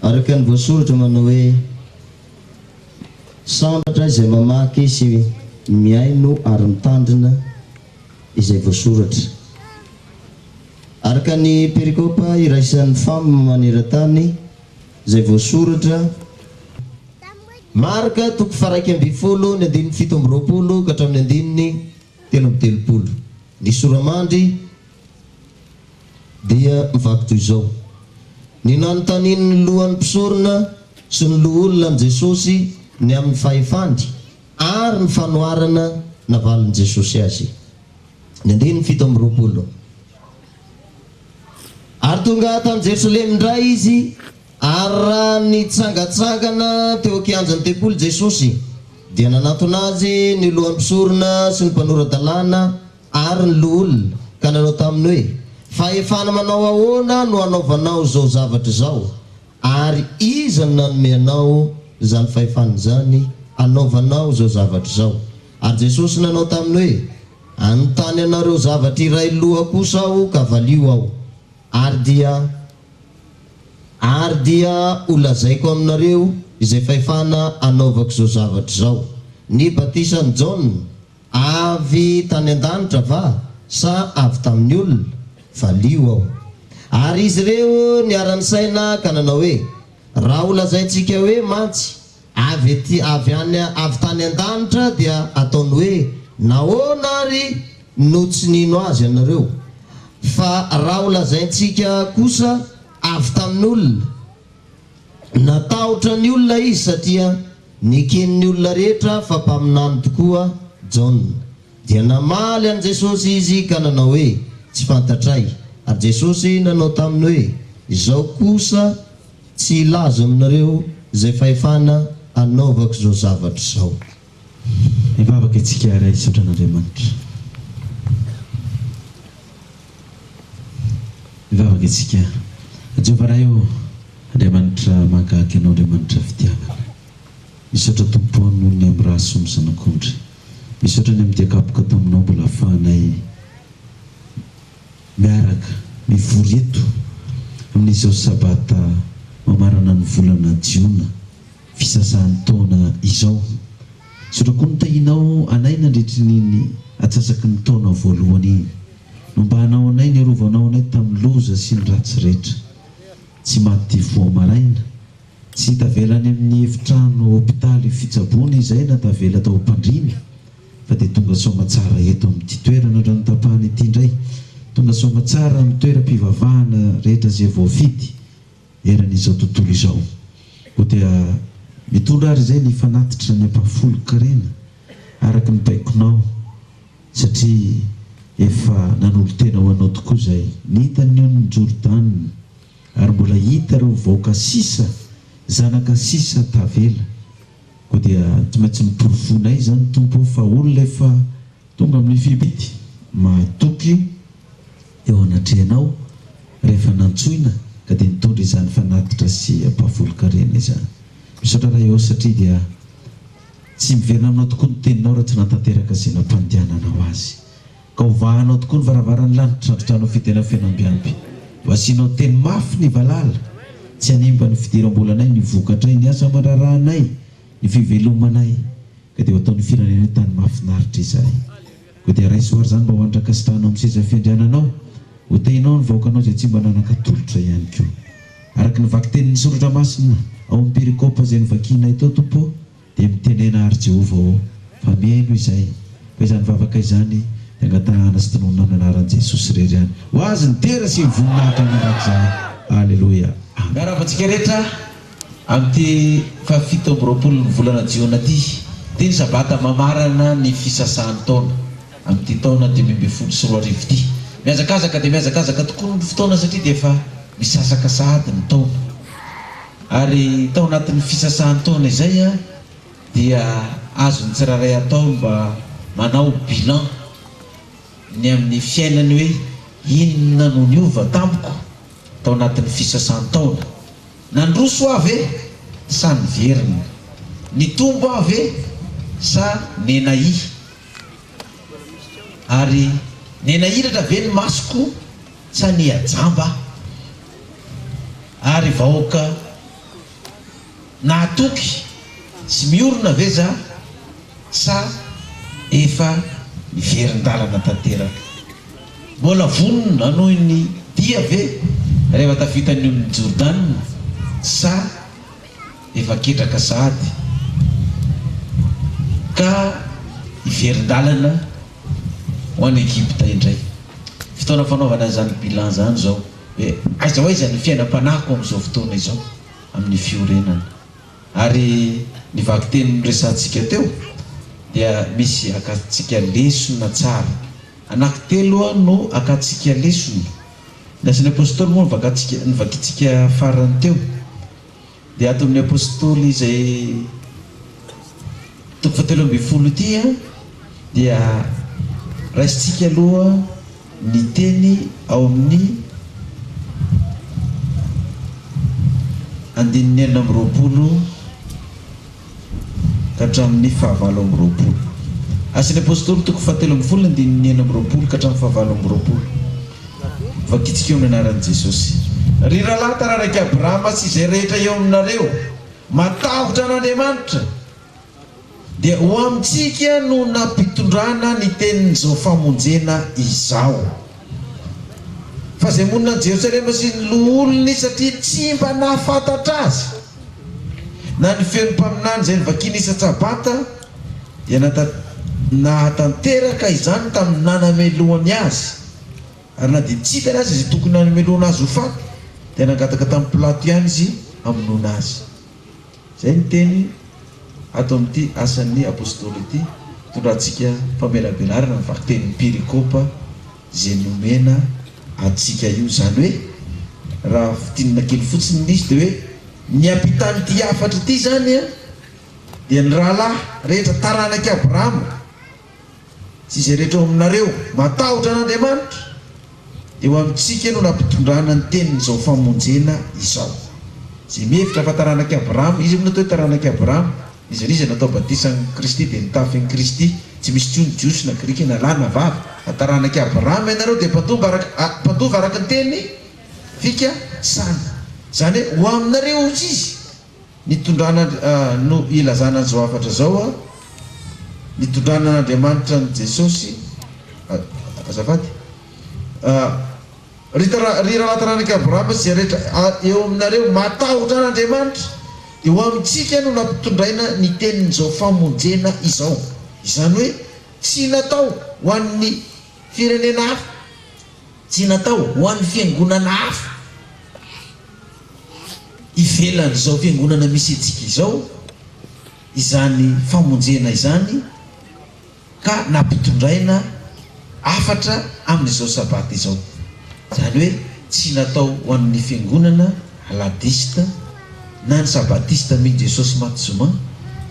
Araka ny voasoratra manao hoe, Sambatra izay mamaky sy mihaino ary mitandrina izay voasoratra. Araka ny perikopa iraisan'ny fam maneran-tany izay voasoratra. Marka toko faha-11 ny andininy 27 ka hatramin'ny andininy 33. Ny sora-mandry. Dia mivaky toy izao, Ny nanontanian'ny lohan'ny mpisorona sy ny loholona an'i Jesosy ny amin'ny fahefany ary ny fanoharana navalin'i Jesosy azy. Ny andininy 27. Ary tonga tany Jerosalema indray izy, ary raha nitsangantsangana teo an-kianjan'ny tempoly Jesosy, dia nanatona azy ny lohan'ny mpisorona sy ny mpanora-dalàna Ary ny loholona, ka nanao taminy hoe, Fahefana manao ahoana no anaovanao izao zavatra izao? Ary iza no nanome anao izany fahefana izany hanaovanao izao zavatra izao? Ary Jesosy nanao taminy hoe, Hanontany anareo zavatra iray loha kosa Aho, ka valio Aho, ary dia ary dia holazaiko aminareo izay fahefana anaovako izao zavatra izao. Ny batisan'i Jaona, Avy tany an-danitra va sa avy tamin'ny olona? Valio aho. Ary izy ireo niara-nisaina ka nanao hoe, Raha holazaintsika hoe mantsy, avy ety, avy any, avy tany an-danitra dia hataony hoe, Nahoana àry no tsy nino azy ianareo? Fa raha holazaintsika kosa, Avy tamin'olona. Natahotra ny olona izy satria neken'ny olona rehetra fa mpaminany tokoa Jaona. Dia namaly an'i Jesosy izy ka nanao hoe, Tsy fantatray. Ary Jesosy nanao taminy hoe, Izaho kosa tsy hilaza aminareo izay fahefana anaovako izao zavatra izao. Hivavaka isika ary hisaotra an'Andriamanitra. Hivavaka isika. Jehovah Ray ô, Andriamanitra mahagaga Ianao, Andriamanitra fitiavana. Misaotra Tompo ô noho ny amin'ny rà soa ny Zanak'ondry. Misaotra ny amin'ny dia kapoka taminao mbola ahafahanay miaraka mivory eto amin'izao sabata mamarana ny volana jiona fisasahan'ny taona izao. Misaotra koa ny tahianao anay nandritry ny ny atsasaky ny taona voalohany iny. Nombahanao anay, niarovanao anay tamin'ny loza sy ny ratsy rehetra. Tsy maty voa maraina, tsy tavela any amin'ny efitrano hopitaly fitsaboana izay na tavela tao am-pandriana fa dia tonga soamatsara eto amin'ity toerana Andranotapahana ity indray. Tonga soamatsara amin'ny toeram-pivavahana rehetra izay voafidy. eran'izao tontolo izao. Koa dia mitondra ary izay ny fanatitra ny ampahafolon-karena araka ny baikonao satria efa nanolo-tena ho anao tokoa izay. Nita ny onin'i Jordana ary mbola hita ireo vahoaka sisa, zanaka sisa tavela. Koa dia tsy maintsy noporofoinay izany Tompo ô fa olona efa Tonga amin'ny fibidy mahatoky eo anatrehanao rehefa nantsoina ka dia nitondra izany fanatitra sy ampahafolon-karena izany. Misaotra Ray ô satria dia tsy miverina aminao tokoa ny teninao raha tsy natanteraka izay nampandehananao azy. Ka ho vahanao tokoa ny varavaran'ny lanitra handritranao fitena feno ambiamby. Ho asianao teny mafy ny valala tsy hanimba ny fidiram-bolanay, ny vokatray, ny asa aman-draharahanay, ny fivelomanay. Ka dia ho ataon'ny firenena tany mahafinaritra izahay. Koa dia raiso ary izany mba ho andrakasitrahanao amin'ny seza fiandriananao, ho tahinao ny vahoakanao izay tsy mba nanan-katolotra ihany koa. Araka ny vakitenin'ny Soratra Masina ao amin'ny perikopa izay novakianay teo, Tompo ô, dia mitenena àry Jehovah ô, fa mihaino izahay, fa izany vavaka izany dia angatahana sy tononina amin'ny anaran'i Jesosy irery ihany. Ho Azy ny dera sy ny voninahitra mandrakizay. Aleloia. Amena. Miarahaba antsika rehetra. Amin'ity fahafito amby roapolon'ny volana jiona ity, ity ny sabata mamarana ny fisasahan'ny taona, amin'ity taona 2015 ity. Mihazakazaka dia mihazakazaka tokoa ny fotoana satria dia efa misasaka sahady ny taona. Ary tao anatin'ny fisasahan'ny taona izay dia azon'ny tsirairay atao ny mba manao bilan ny amin'ny fiainany hoe inona no niova tamiko tao anatin'ny fisasan-taona. Nandroso aho ve sa niverina? Nitombo aho ve sa nenahia? Ary nenahiratra ve ny masoko sa nihajamba aho? Ary vahoaka. Nahatoky sy miorina ve za sa efa niverin-dalana tanteraka? Mbola vonona hanohy ny dia ve rehefa tafita ny onin'i Jordana sa efa ketraka sahady ka hiverin-dalana ho any Egypta indray? Fotoana fanaovana an'izany bilan izany izao hoe aiza ho aiza ny fiainam-panahiko amin'izao fotoana izao amin'ny fiorenana. Ary ny vakiteny noresahantsika teo dia misy akantsika lesona tsara. Anankitelo no akantsika lesona. Ny Asan'ny Apostoly moa no novakintsika farany teo. Dia ato amin'ny Apostoly izay toko fahatelo ambin'ny folo ity dia raisintsika aloha ny teny ao amin'ny andininy 26 ka hatramin'ny fahavalo amby roapolo. Asan'ny Apostoly toko fahatelo ambin'ny folo andininy 26 ka hatramin'ny fahavalo amby roapolo. Vakintsika eo amin'ny anaran'i Jesosy. Ry rahalahy taranak'i Abrahama sy izay rehetra eo aminareo matahotra an'Andriamanitra, dia ho amintsika no nampitondrana ny tenin'izao famonjena izao. Fa izay monina any Jerosalema sy ny loholony satria tsy mba nahafantatra azy, na ny feon'ny mpaminany izay novakiany isan-tsabata, dia nahatanteraka izany tamin'ny nanamelohany azy. Ary na dia tsy hitany aza izay tokony hanamelohana azy ho faty, dia nangataka tamin'i Pilato ihany izy hamonoana azy. Izay ny teny ato amin'ity Asan'ny Apostoly ity, itondrantsika famelabelarana ny vakitenin'ny perikopa izay nomena antsika io. Izany hoe, raha fintinina kely fotsiny ny izy dia hoe, ny ampitan'ity hafatra ity izany dia ny rahalahy rehetra taranak'i Abrahama, sy izay rehetra ao aminareo matahotra an'Andriamanitra, dia ho amintsika no nampitondrana ny tenin'izao famonjena izao. Izay mihevitra fa taranak'i Abrahama, iza moa no atao hoe taranak'i Abrahama? N'iza n'iza natao batisa an'i Kristy dia nitafy an'i Kristy, tsy misy intsony Jiosy na Grika na lahy na vavy, fa taranak'i Abrahama ianareo dia mpandova araka, mpandova araka ny teny fikasana. Izany hoe ho aminareo hozy izy. Nitondrana no ilazana an'izao hafatra izao, nitondrana an'Andriamanitra an'i Jesosy, azafady, ry ry rahalahy taranak'i Abrahama sy izay rehetra eo aminareo matahotra an'Andriamanitra, dia ho amintsika no nampitondraina ny tenin'izao famonjena izao. Izany hoe tsy natao ho an'ny firenena hafa, tsy natao ho an'ny fiangonana hafa. Ivelan'izao fiangonana misy antsika izao izany famonjena izany ka nampitondraina hafatra amin'izao sabata izao. Izany hoe tsy natao ho an'ny fiangonana aladista na ny sabatista mino Jesosy maty zoma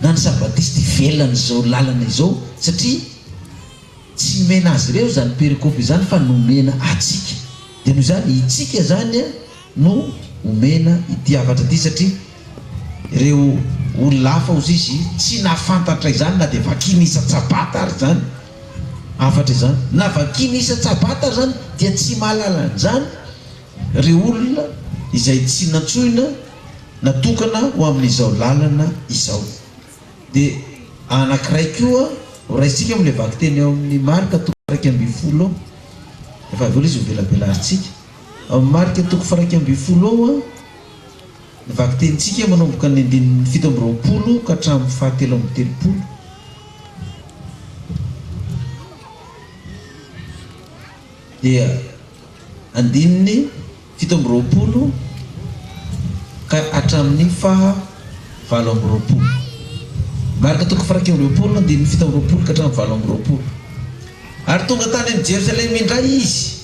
na ny sabatista ivelan'izao lalana izao satria tsy nomena azy ireo izany perikopa izany fa nomena antsika. Dia noho izany itsika izany no omena ity hafatra ity satria ireo olona hafa hozy izy tsy nahafantatra izany na dia vakiana isan-tsabata ary izany hafatra izany. Na vakiana isan-tsabata ary izany dia tsy mahalala an'izany ireo olona izay tsy nantsoina natokana ho amin'izao lalana izao. Dia anankiray koa ho raisintsika amin'ilay vakiteny ao amin'ny Marka toko faha-11 ao. Rehefa avy eo ilay izy hovelabelarintsika. Ao amin'ny Marka toko faha-11 ao, ny vakitenintsika manomboka ny andininy 27 ka hatramin'ny fahatelo amby telopolo. Dia andininy 27 ka hatramin'ny faha 28. Marka toko faha 21 andininy 27 ka hatramin'ny 28. Ary tonga tany amin'i Jerosalema indray izy.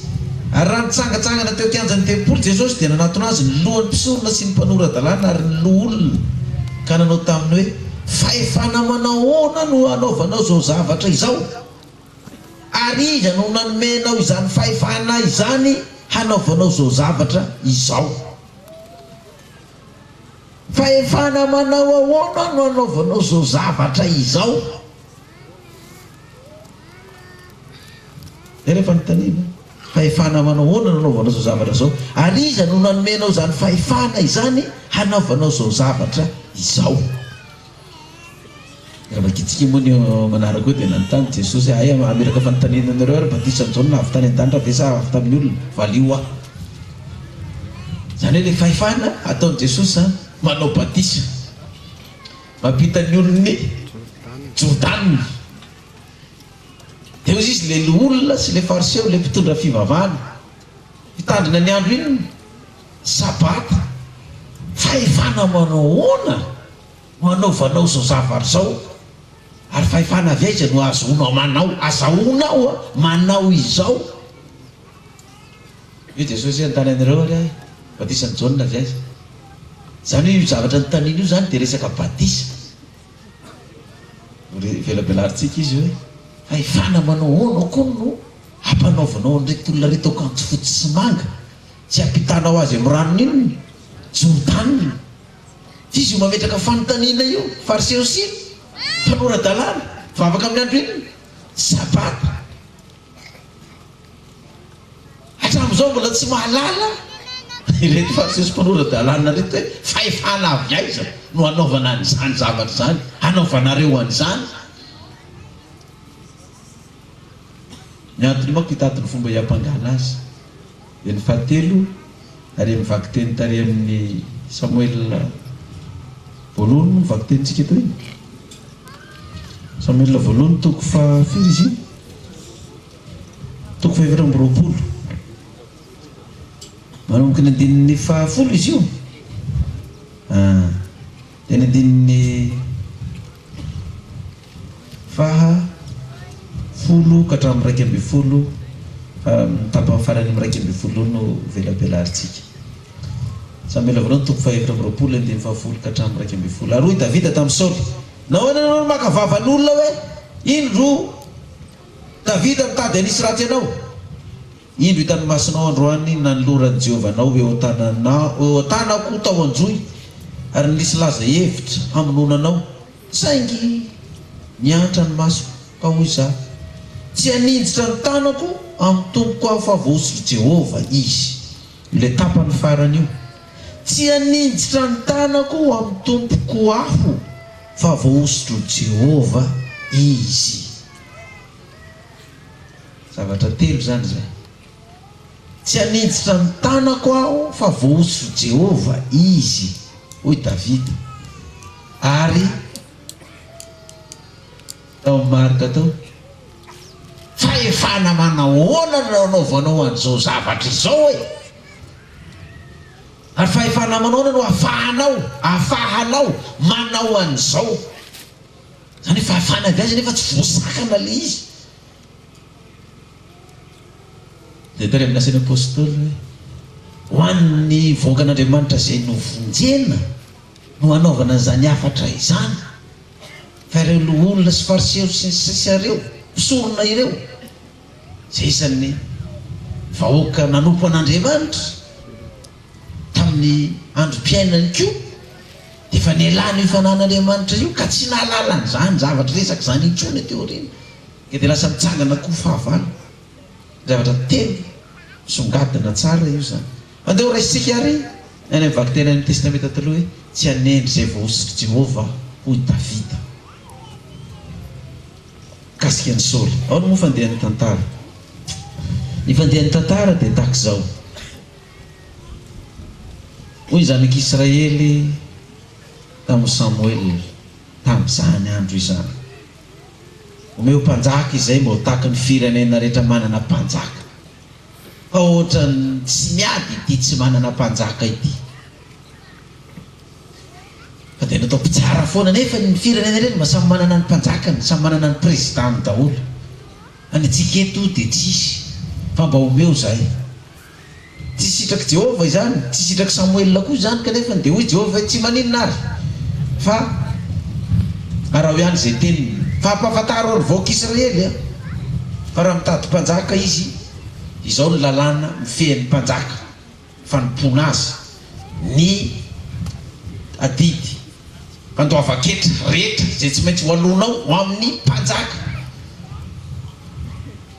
Ary raha nitsangantsangana teo an-kianjan'ny tempoly Jesosy, dia nanatona azy ny lohan'ny mpisorona sy ny mpanora-dalàna ary ny loholona, ka nanao taminy hoe, Fahefana manao ahoana no anaovanao izao zavatra izao? Ary iza no nanome anao izany fahefana izany hanaovanao izao zavatra izao? Fahefana manao ahoana no anaovanao izao zavatra izao? Izay ilay fanontaniana. Fahefana manao ahoana no anaovanao izao zavatra izao? Ary iza no nanome anao izany fahefana izany hanaovanao izao zavatra izao? Izao. Raha vakintsika moa ny eo manaraka eo dia nanontany Jesosy hoe, Hay hameraka fanontaniana anareo ary batisan'i Jaona avy tany an-danitra ve sa avy tamin'ny olona? Valio aho. Izany hoe ilay fahefana ataon'i Jesosy izany, manao batisa, mampita ny olon'i Jordana. Dia hoy izy, ilay loholona sy ilay fariseo, ilay mpitondra fivavahana, mpitandrina ny andro inona? Sabata. Fahefana manao ahoana no anaovanao izao zavatra izao? Ary fahefana avy aiza no ahazoanao manao, azahoanao manao izao? Hoy Jesosy hoe, Anontany anareo ary Aho, batisan'i Jaona avy aiza? Izany hoe io zavatra notaniny io izany dia resaka batisa. Velabelarintsika izy hoe, fahefana manao ahoana koa no ampanaovanao an'ireto olona ireto akanjo fotsy sy manga, tsy ampitanao azy amin'ny ranon'inona? Jordana. F'izy io mametraka fanontaniana io, Fariseo sy mpanora-dalàna, mivavaka amin'ny andro inona? Sabata. Hatramin'izao mbola tsy mahalala ireto Fariseo sy mpanora-dalàna ireto hoe fahefana avy aiza no hanaovana an'izany zavatra izany, hanaovanareo an'izany. Ny antony manko hitady ny fomba hiampangana azy. Dia ny fahatelo, ary amin'ny vakiteny tary amin'ny Samoela voalohany moa ny vakitenintsika teo iny? Samoela voalohany toko faha firy izy iny? Toko fahefatra amby 20. Manomboka ny andininy fahafolo izy io. Ah, dia ny andininy faha folo ka hatramin'ny 11, fa ny tapany farany amin'ny 11 no velabelarintsika. Samoela voalohany toko faha 24 andininy fahafolo ka hatramin'ny 11. Ary hoy Davida tamin'i Saoly, Nahoana ianao no maka vavan'olona hoe, Indro Davida mitady hanisy ratsy anao? Indro hitan'ny masonao androany ny nanoloran'i Jehovah anao eo an-tananao, eo an-tanako tao an-johy, ary nisy laza hevitra hamonoana anao, saingy niantra ny masoko, ka hoy izaho, Tsy haninjitra ny tanako amin'ny tompoko aho, fa voahosotr'i Jehovah izy. Ilay tapany farany io. Tsy haninjitra ny tanako amin'ny tompoko aho, fa voahosotr'i Jehovah izy. Zavatra telo izany izay. Tsy haninjitra ny tanako aho fa voahosotr'i Jehovah izy, hoy Davida. Ary tao amin'ny Marka tao, Fahefana manahoana no nanaovanao an'izao zavatra izao e? Ary fahefana manahoana no ahafahanao, ahafahanao manao an'izao? Izany hoe fahafahana avy aiza nefa tsy voasakana ilay izy. Dia tany amin'ny Asan'ny Apostoly hoe, ho an'ny vahoakan'Andriamanitra izay novonjena no hanaovana an'izany hafatra izany, fa ireo loholona sy fariseo sy ny sisa ireo, mpisorona ireo, izay isan'ny vahoaka nanompo an'Andriamanitra tamin'ny androm-piainany koa, dia efa nialana io fanan'Andriamanitra io ka tsy nahalala an'izany zavatra resaka izany intsony aty aoriana. Ka dia lasa mitsangana koa fahavalo. Zavatra telo misongadina tsara io izany. Andeha ho raisintsika àry any amin'ny vakiteny any amin'ny Testamenta Taloha hoe, Tsy hanendry izay voahosotr'i Jehovah aho, hoy Davida. Mikasika an'i Saoly. Ahoana moa fandehan'ny tantara? Ny fandehan'ny tantara dia tahaka izao. Hoy ny zanak'Israely tamin'i Samoela tamin'izany andro izany, Omeo mpanjaka izay mba ho tahaky ny firenena rehetra manana mpanjaka, fa ohatran'ny tsy miady ity tsy manana mpanjaka ity. Fa dia natao mpitsara foana, nefa ny firenena rehetra mba samy manana ny mpanjakany, samy manana ny prezidany daholo. Fa ny antsika eto dia tsisy, fa mba omeo izahay. Tsy sitrak'i Jehovah izany, tsy sitrak'i Samoela koa izany, kanefa dia hoy Jehovah hoe, Tsy maninona àry, fa araho ihany izay teniny. Fa ampahafantaro ny vahoak'Israely fa raha mitady mpanjaka izy, izao ny lalàna mifehy ny mpanjaka, fanompoana azy, ny adidy fandoavan-ketra rehetra izay tsy maintsy ho aloanao ho amin'ny mpanjaka.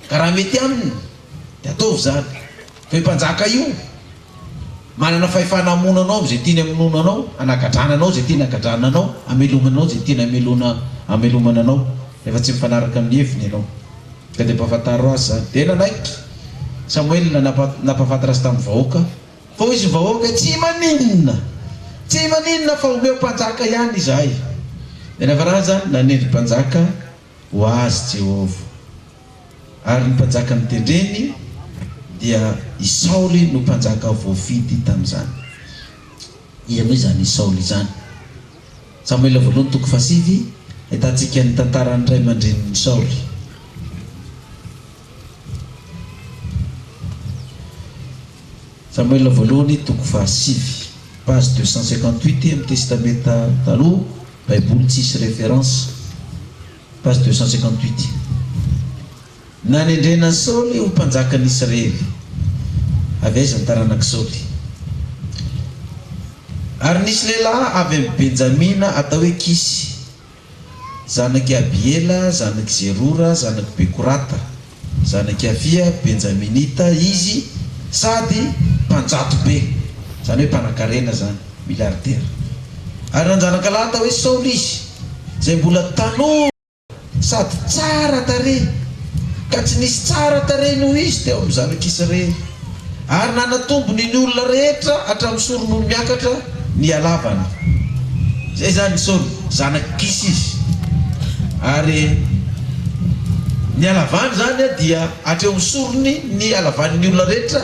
Ka raha mety aminy, Dia ataovy izany. Fa io mpanjaka io. Manana fahefana hamono anao amin'izay tiany hamonoana anao, hanagadrana anao izay tiany hagadrana anao, hamelomana anao izay tiany hamelona hamelomana anao, rehefa tsy mifanaraka amin'ny heviny ianao. Ka dia ampahafantaro azy izany. Dia nanaiky Samoela nampahafantatra azy tamin'ny vahoaka. Fa hoy izy ny vahoaka, Tsy maninona! Tsy maninona fa omeo mpanjaka ihany izahay. Dia niafarany izany, nanendry mpanjaka ho azy Jehovah. Ary ny mpanjaka notendreny dia i Saoly no mpanjaka voafidy tamin'izany. Iza moa izany Saoly izany? Samoela voalohany toko fahasivy, ahitantsika ny tantaran'ny ray aman-drenin'i Saoly. Samoela voalohany toko fahasivy, page 258 amin'ny Testamenta Taloha, Baiboly tsisy référence. Page 258. Nanendrena an'i Saoly ho mpanjakan'i Israely. Avy aiza ny taranak'i Saoly? Ary nisy lehilahy avy amin'i Benjamina atao hoe Kisy, zanak'i Abiela, zanak'i Zerora, zanak'i Bekorata. Zanak'i Afia, Benjaminita, izy sady mpanjato be, izany hoe mpanankarena izany, milliardaire. Ary nanjanaka lahy atao hoe Saoly izy, izay mbola tanora sady tsara tarehy, ka tsy nisy tsara tarehy noho izy teo amin'ny zanak'Israely. Ary nanatombony ny olona rehetra hatramin'ny soron'olo miakatra ny halavany. Izay izany i Saoly, zanak'i Kisy izy. Ary ny halavany izany dia hatreo amin'ny sorony ny halavan'ny olona rehetra,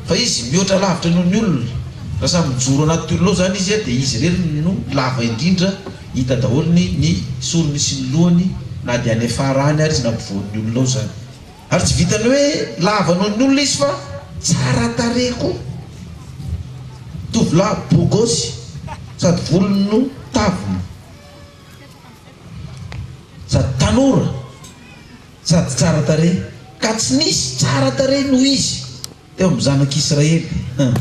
fa izy mihoatra lavitra noho ny olona. Raha samy mijoro anaty olona ao izany izy dia izy irery no lava indrindra, hita daholo ny ny sorony sy ny lohany na dia any afara any ary izy na ampovoan'ny olona ao izany. Ary tsy vitan'ny hoe lava noho ny olona izy fa tsara tarehy koa. Tovolahy beau gosse sady volony no taviny. Sady tanora sady tsara tarehy ka tsy nisy tsara tarehy noho izy teo amin'ny zanak'Israely. Hum,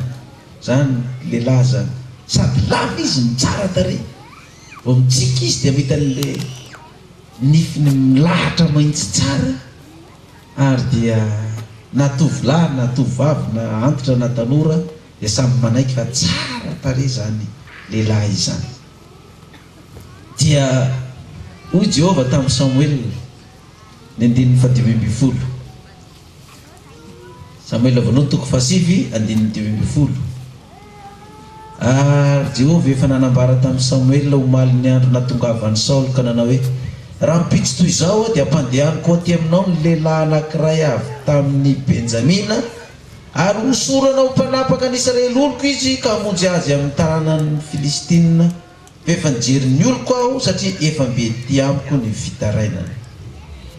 zany lehilahy zany. Sady lava izy no tsara tarehy. Vao mitsiky izy dia mahita an'ilay Nifiny milahatra mahitsy tsara ary dia na tovolahy na tovovavy na antitra na tanora dia samy manaiky fa tsara tarehy izany lehilahy izany. Dia hoy Jehovah tamin'i Samoela, ny andininy fahadimy ambin'ny folo. Samoela voalohany toko fahasivy andininy 15. Ary Jehovah efa nanambara tamin'i Samoela omaly ny andro nahatongavan'i Saoly ka nanao hoe, Rahampitso toy izao aho dia hampandehaniko ho aty aminao ny lehilahy anankiray avy tamin'i Benjamina, ary hosorana ho mpanapaka an'i Israely oloko izy ka hamonjy azy amin'ny tananan'ny Filistina. Fa efa nijery ny oloko aho, satria efa mby ety amiko ny fitarainany.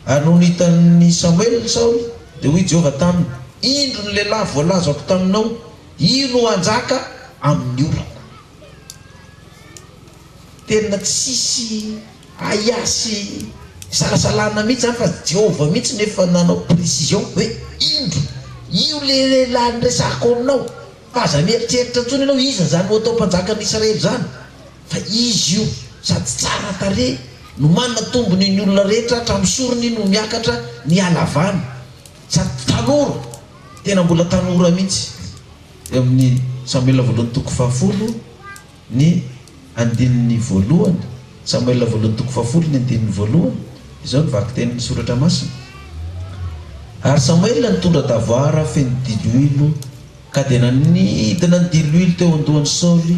Ary nony hitan'i Samoela Saoly, dia hoy Jehovah taminy, Indro ny lehilahy voalazako taminao, io no hanjaka amin'ny oloko. Tena tsisy ahiahy sy fisalasalana mihitsy izany fa Jehovah mihitsy no efa nanao précision hoe, Indro, io ilay lehilahy niresahako aminao. Fa aza mieritreritra intsony ianao iza izany ho atao mpanjakan'ny Israely izany, fa izy io sady tsara tarehy no manana tombony ny olona rehetra hatramin'ny sorony no miakatra ny halavany, sady tanora, tena mbola tanora mihitsy. Eo amin'ny Samoela voalohany toko fahafolo ny andininy voalohany, Samoela voalohany toko fahafolo ny andininy voalohany, izao ny vakitenin'ny Soratra Masina, Ary Samoela nitondra tavoara feno diloilo Ka dia nanidina ny diloilo teo an-dohan'i Saoly,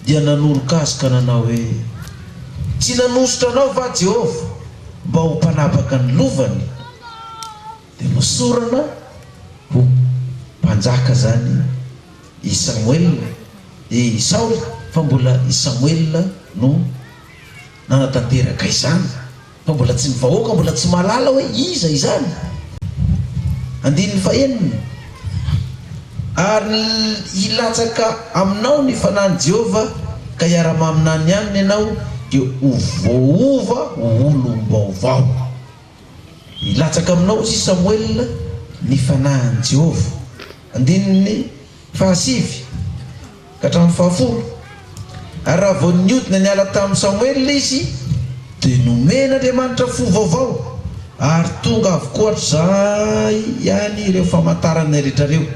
dia nanoroka azy ka nanao hoe, Tsy nanosotra anao va Jehovah mba ho mpanapaka ny lovany? Dia nosorana ho mpanjaka izany i Samoela, i Saoly, fa mbola i Samoela no nanatanteraka izany. Fa mbola tsy ny vahoaka mbola tsy mahalala hoe iza izany. Andininy fahenina, Ary hilatsaka aminao ny fanahin'i Jehovah, ka hiara-maminany aminy ianao, dia ho voaova ho olom-baovao. Hilatsaka aminao, hoy Samoela, ny fanahin'i Jehovah. Andininy fahasivy. Ka hatramin'ny fahafolo. Ary raha vao niodina niala tamin'i Samoela izy, dia nomen'Andriamanitra fo vaovao, ary tonga avokoa hatrizay ihany ireo famantarana rehetra ireo.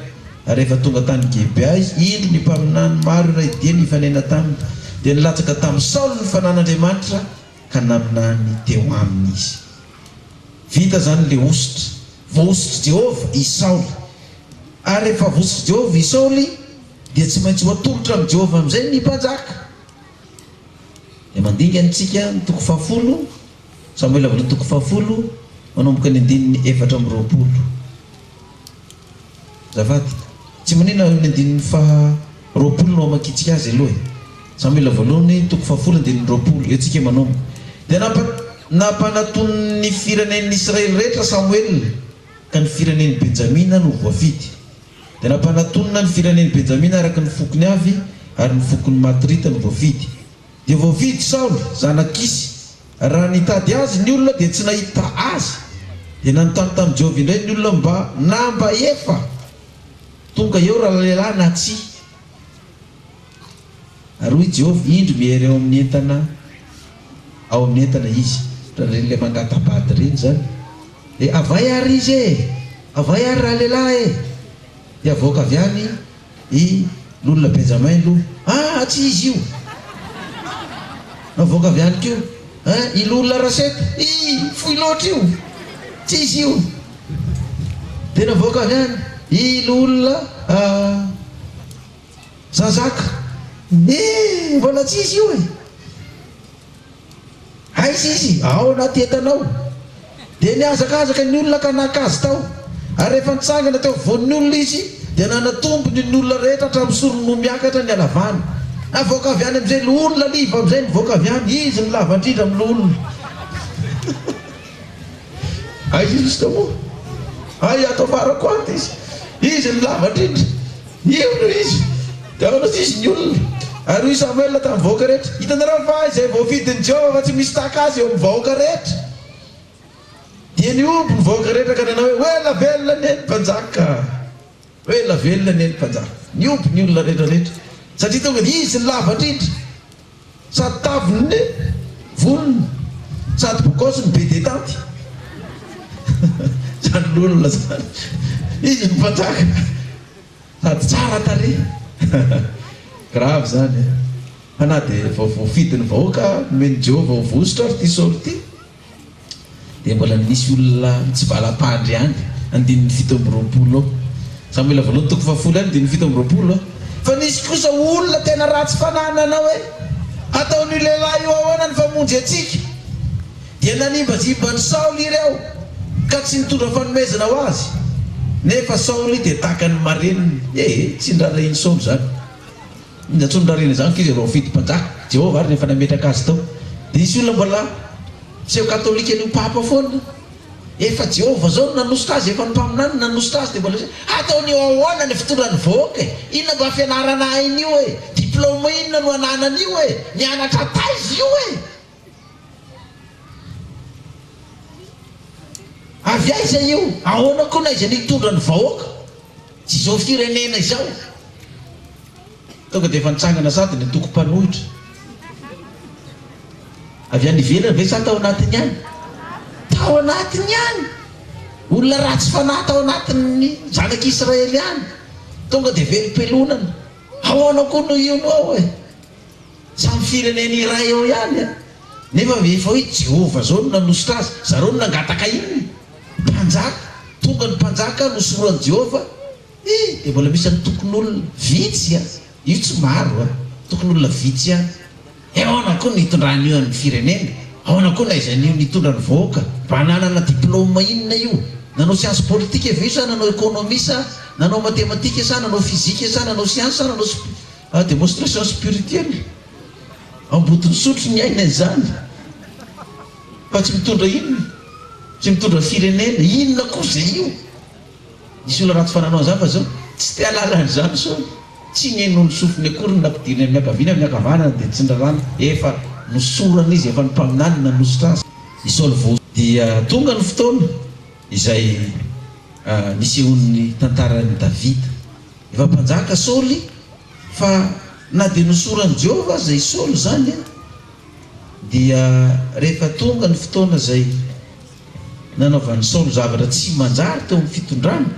Ary rehefa tonga tany Gebea izy, indro ny mpaminany maro iray dia nifanena taminy. Dia nilatsaka tamin'i Saoly ny fanan'Andriamanitra, ka naminany teo aminy izy. Vita izany ilay hosotra. Voahosotr'i Jehovah i Saoly. Ary rehefa voahosotr'i Jehovah i Saoly, dia tsy maintsy ho atolotra amin'i Jehovah amin'izay ny mpanjaka. Dia mandingana isika ny toko fahafolo, Samoela voalohany toko fahafolo, manomboka ny andininy 24. Azafady, tsy maninona eo amin'ny andininy faha 20 no hamakiantsika azy aloha e. Samoela voalohany toko fahafolo andininy 20, eo tsika manomboka. Dia nampa, nampanatonin'ny firenen'ny Israely rehetra Samoela, ka ny firenen'i Benjamina no voafidy. Dia nampanatonina ny firenen'i Benjamina araka ny fokony avy, ary ny fokon'ny Matrita no voafidy. Dia voafidy Saoly, zanak'i Kisy. Raha nitady azy ny olona dia tsy nahita azy. Dia nanontany tamin'i Jehovah indray ny olona mba na mba efa tonga eo ralehilahy na tsia. Ary hoy Jehovah, Indro miery ao amin'ny entana ao amin'ny entana izy. Ohatran'ireny ilay mangata-bady ireny izany. Dia avay ary izy e! Avay ary ralehilahy e! Dia avoaka avy any i Lolona Benjamin aloha. Ah! Tsy izy io! Navoaka avy any koa. Hein! I Lolona Raseta. Ii! Fohy loatra io! Tsy izy io! Dia navoaka avy any i Lolona Jean Jacques. Ii! Mbola tsy izy io e! Aiza izy? Ao anaty entana ao. Dia nihazakazaka ny olona ka naka azy tao. Ary rehefa nitsangana teo afovoan'ny olona izy, dia nanatombony ny olona rehetra hatramin'ny sorony noho miakatra ny halavany. Navoaka avy any amin'izay loholona liva amin'izay nivoaka avy any. Izy no lava indrindra amin'ny loholona. Aiza izy Mister moa? Hay ato afarako ato izy. Izy no lava indrindra. Io no izy. Dia ahoana hozy izy ny olona? Ary hoy Samoela tamin'ny vahoaka rehetra, Hitanareo va izay voafidin'i Jehovah fa tsy misy tahaka azy eo amin'ny vahoaka rehetra? Dia nihoby ny vahoaka rehetra ka nanao hoe, Ho ela velona anie ny mpanjaka! Ho ela velona anie ny mpanjaka! Nihoby ny olona rehetra rehetra, satria tonga dia izy no lava indrindra. Sady taviny vonona sady bogosy no be detanty zany lolona zany izy no mpanjaka sady tsara tarehy grave zany a fa na dia vao voafidin'ny vahoaka nomen'i Jehovah ho vohosotra ary ity Saoly ity Dia mbola nisy olona mitsivalam-pandry ihany, andininy 27 ao. Samoela voalohany toko fahafolo ihany, andininy 27. Fa nisy kosa olona tena ratsy fanahy nanao hoe, Hataon'io lehilahy io ahoana ny famonjy antsika? Dia nanimbazimba an'i Saoly ireo, ka tsy nitondra fanomezana ho azy. Nefa Saoly dia tahaka ny marenina. Ee, tsy niraharahian'i Saoly izany. Nantsoin'ny rariny izany koa izy vao voafidy mpanjaka. Jehovah ary no efa nametraka azy tao. Dia nisy olona mbola miseho katolika an'io papa foana. Efa Jehovah izao no nanosotra azy, efa ny mpaminany no nanosotra azy dia mbola misy hoe ataon'io ahoana ny fitondran'ny vahoaka e? Inona mba fianarana hain'io e? Diplôme inona no ananan'io e? Nianatra taiza io e? Avy aiza io? Ahoana koa no aizany hitondra ny vahoaka? Tsy izao firenena izao. Tonga dia efa nitsangana sady ny antoko mpanohitra. Avy any ivelany ve sa tao anatiny ihany? Tao anatiny ihany! Olona ratsy fanahy tao anatin'ny zanak'Israely ihany. Tonga dia velom-pelonana. Ahoana koa no io no ao e? Samy firenena iray eo ihany an! Nefa efa hoe Jehovah zao no nanosotra azy, zareo no nangataka inona? Mpanjaka, tonga ny mpanjaka nosorohan'i Jehovah, eh! Dia mbola misy antokon'olona vitsy an! Io tsy maro an! Antokon'olona vitsy ihany. Eh ahoana koa no hitondran'io an'ny firenena? Ahoana koa no ahaizan'io nitondra ny vahoaka? Mba nanana diplôme inona io? Nanao science politique ve io sa nanao économie sa nanao mathématique sa nanao physique sa nanao science sa nanao Ah démonstration spirituelle ambodin'ny sotro ny aina izany fa tsy mitondra inona, tsy mitondra firenena, inona koa izay io? Nisy olona ratsy fananao an'izany fa zao tsy te hahalala an'izany sao tsy nihenoan'ny sofiny akory ny nampidiriny amin'ny ankaviana amin'ny ankavanana dia tsy nirarahana, efa nosorana izy, efa ny mpaminany nanosotra azy. I Saoly vao dia tonga ny fotoana izay nisehoan'ny tantaran'i Davida. Efa mpanjaka Saoly, fa na dia nosoran'i Jehovah aza i Saoly izany, dia rehefa tonga ny fotoana izay nanaovan'i Saoly zavatra tsy manjary teo amin'ny fitondrany.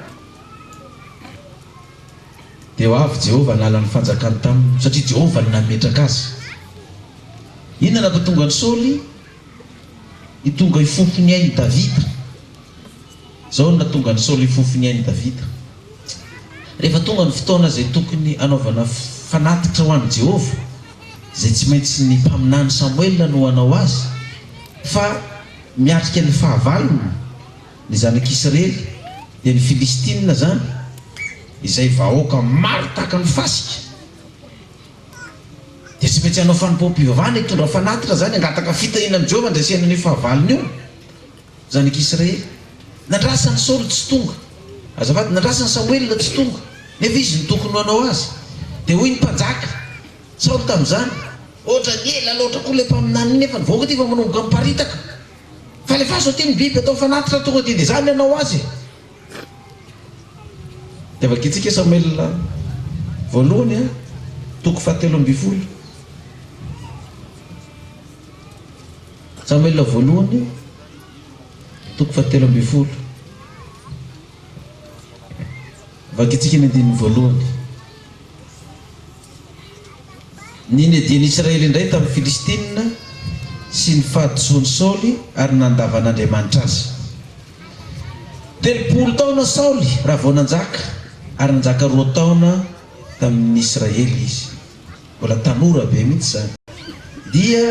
Dia ho avy Jehovah hanala ny fanjakany taminy, satria Jehovah no nametraka azy. Inona no nampatonga an'i Saoly hitonga hifofo ny ain'i Davida? Izao no nahatonga an'i Saoly hifofo ny ain'i Davida. Rehefa tonga ny fotoana izay tokony hanaovana fanatitra ho an'i Jehovah, izay tsy maintsy ny mpaminany Samoela no hanao azy, fa miatrika ny fahavalony ny zanak'Israely, dia ny Filistina izany, izay vahoaka maro tahaka ny fasika, dia tsy maintsy hanao fanompoam-pivavahana hitondra fanatitra izany, hangataka fitahiana amin'i Jehovah handresena an'io fahavalony io. Zanak'Israely. Nandrasan'i Saoly tsy tonga. Azafady, nandrasan'i Samoela tsy tonga. Nefa izy no tokony ho hanao azy. Dia hoy ny mpanjaka, Saoly tamin'izany, Ohatran'ny ela loatra koa ilay mpaminany iny, nefa ny vahoaka aty efa manomboka miparitaka. Fa alefaso aty ny biby atao fanatitra tonga dia dia izaho ny hanao azy e. Dia vakintsika Samoela voalohany, toko fahatelo ambinifolo. Samoela voalohany, toko fahatelo ambinifolo. Vakintsika ny andininy voalohany. Ny niadian'i Israely indray tamin'ny Filistina sy ny fahadisoan'i Saoly ary nandavan'Andriamanitra azy. 30 taona Saoly raha vao nanjaka, ary nanjaka roa taona tamin'ny Israely izy. Mbola tanora be mihitsy izany. Dia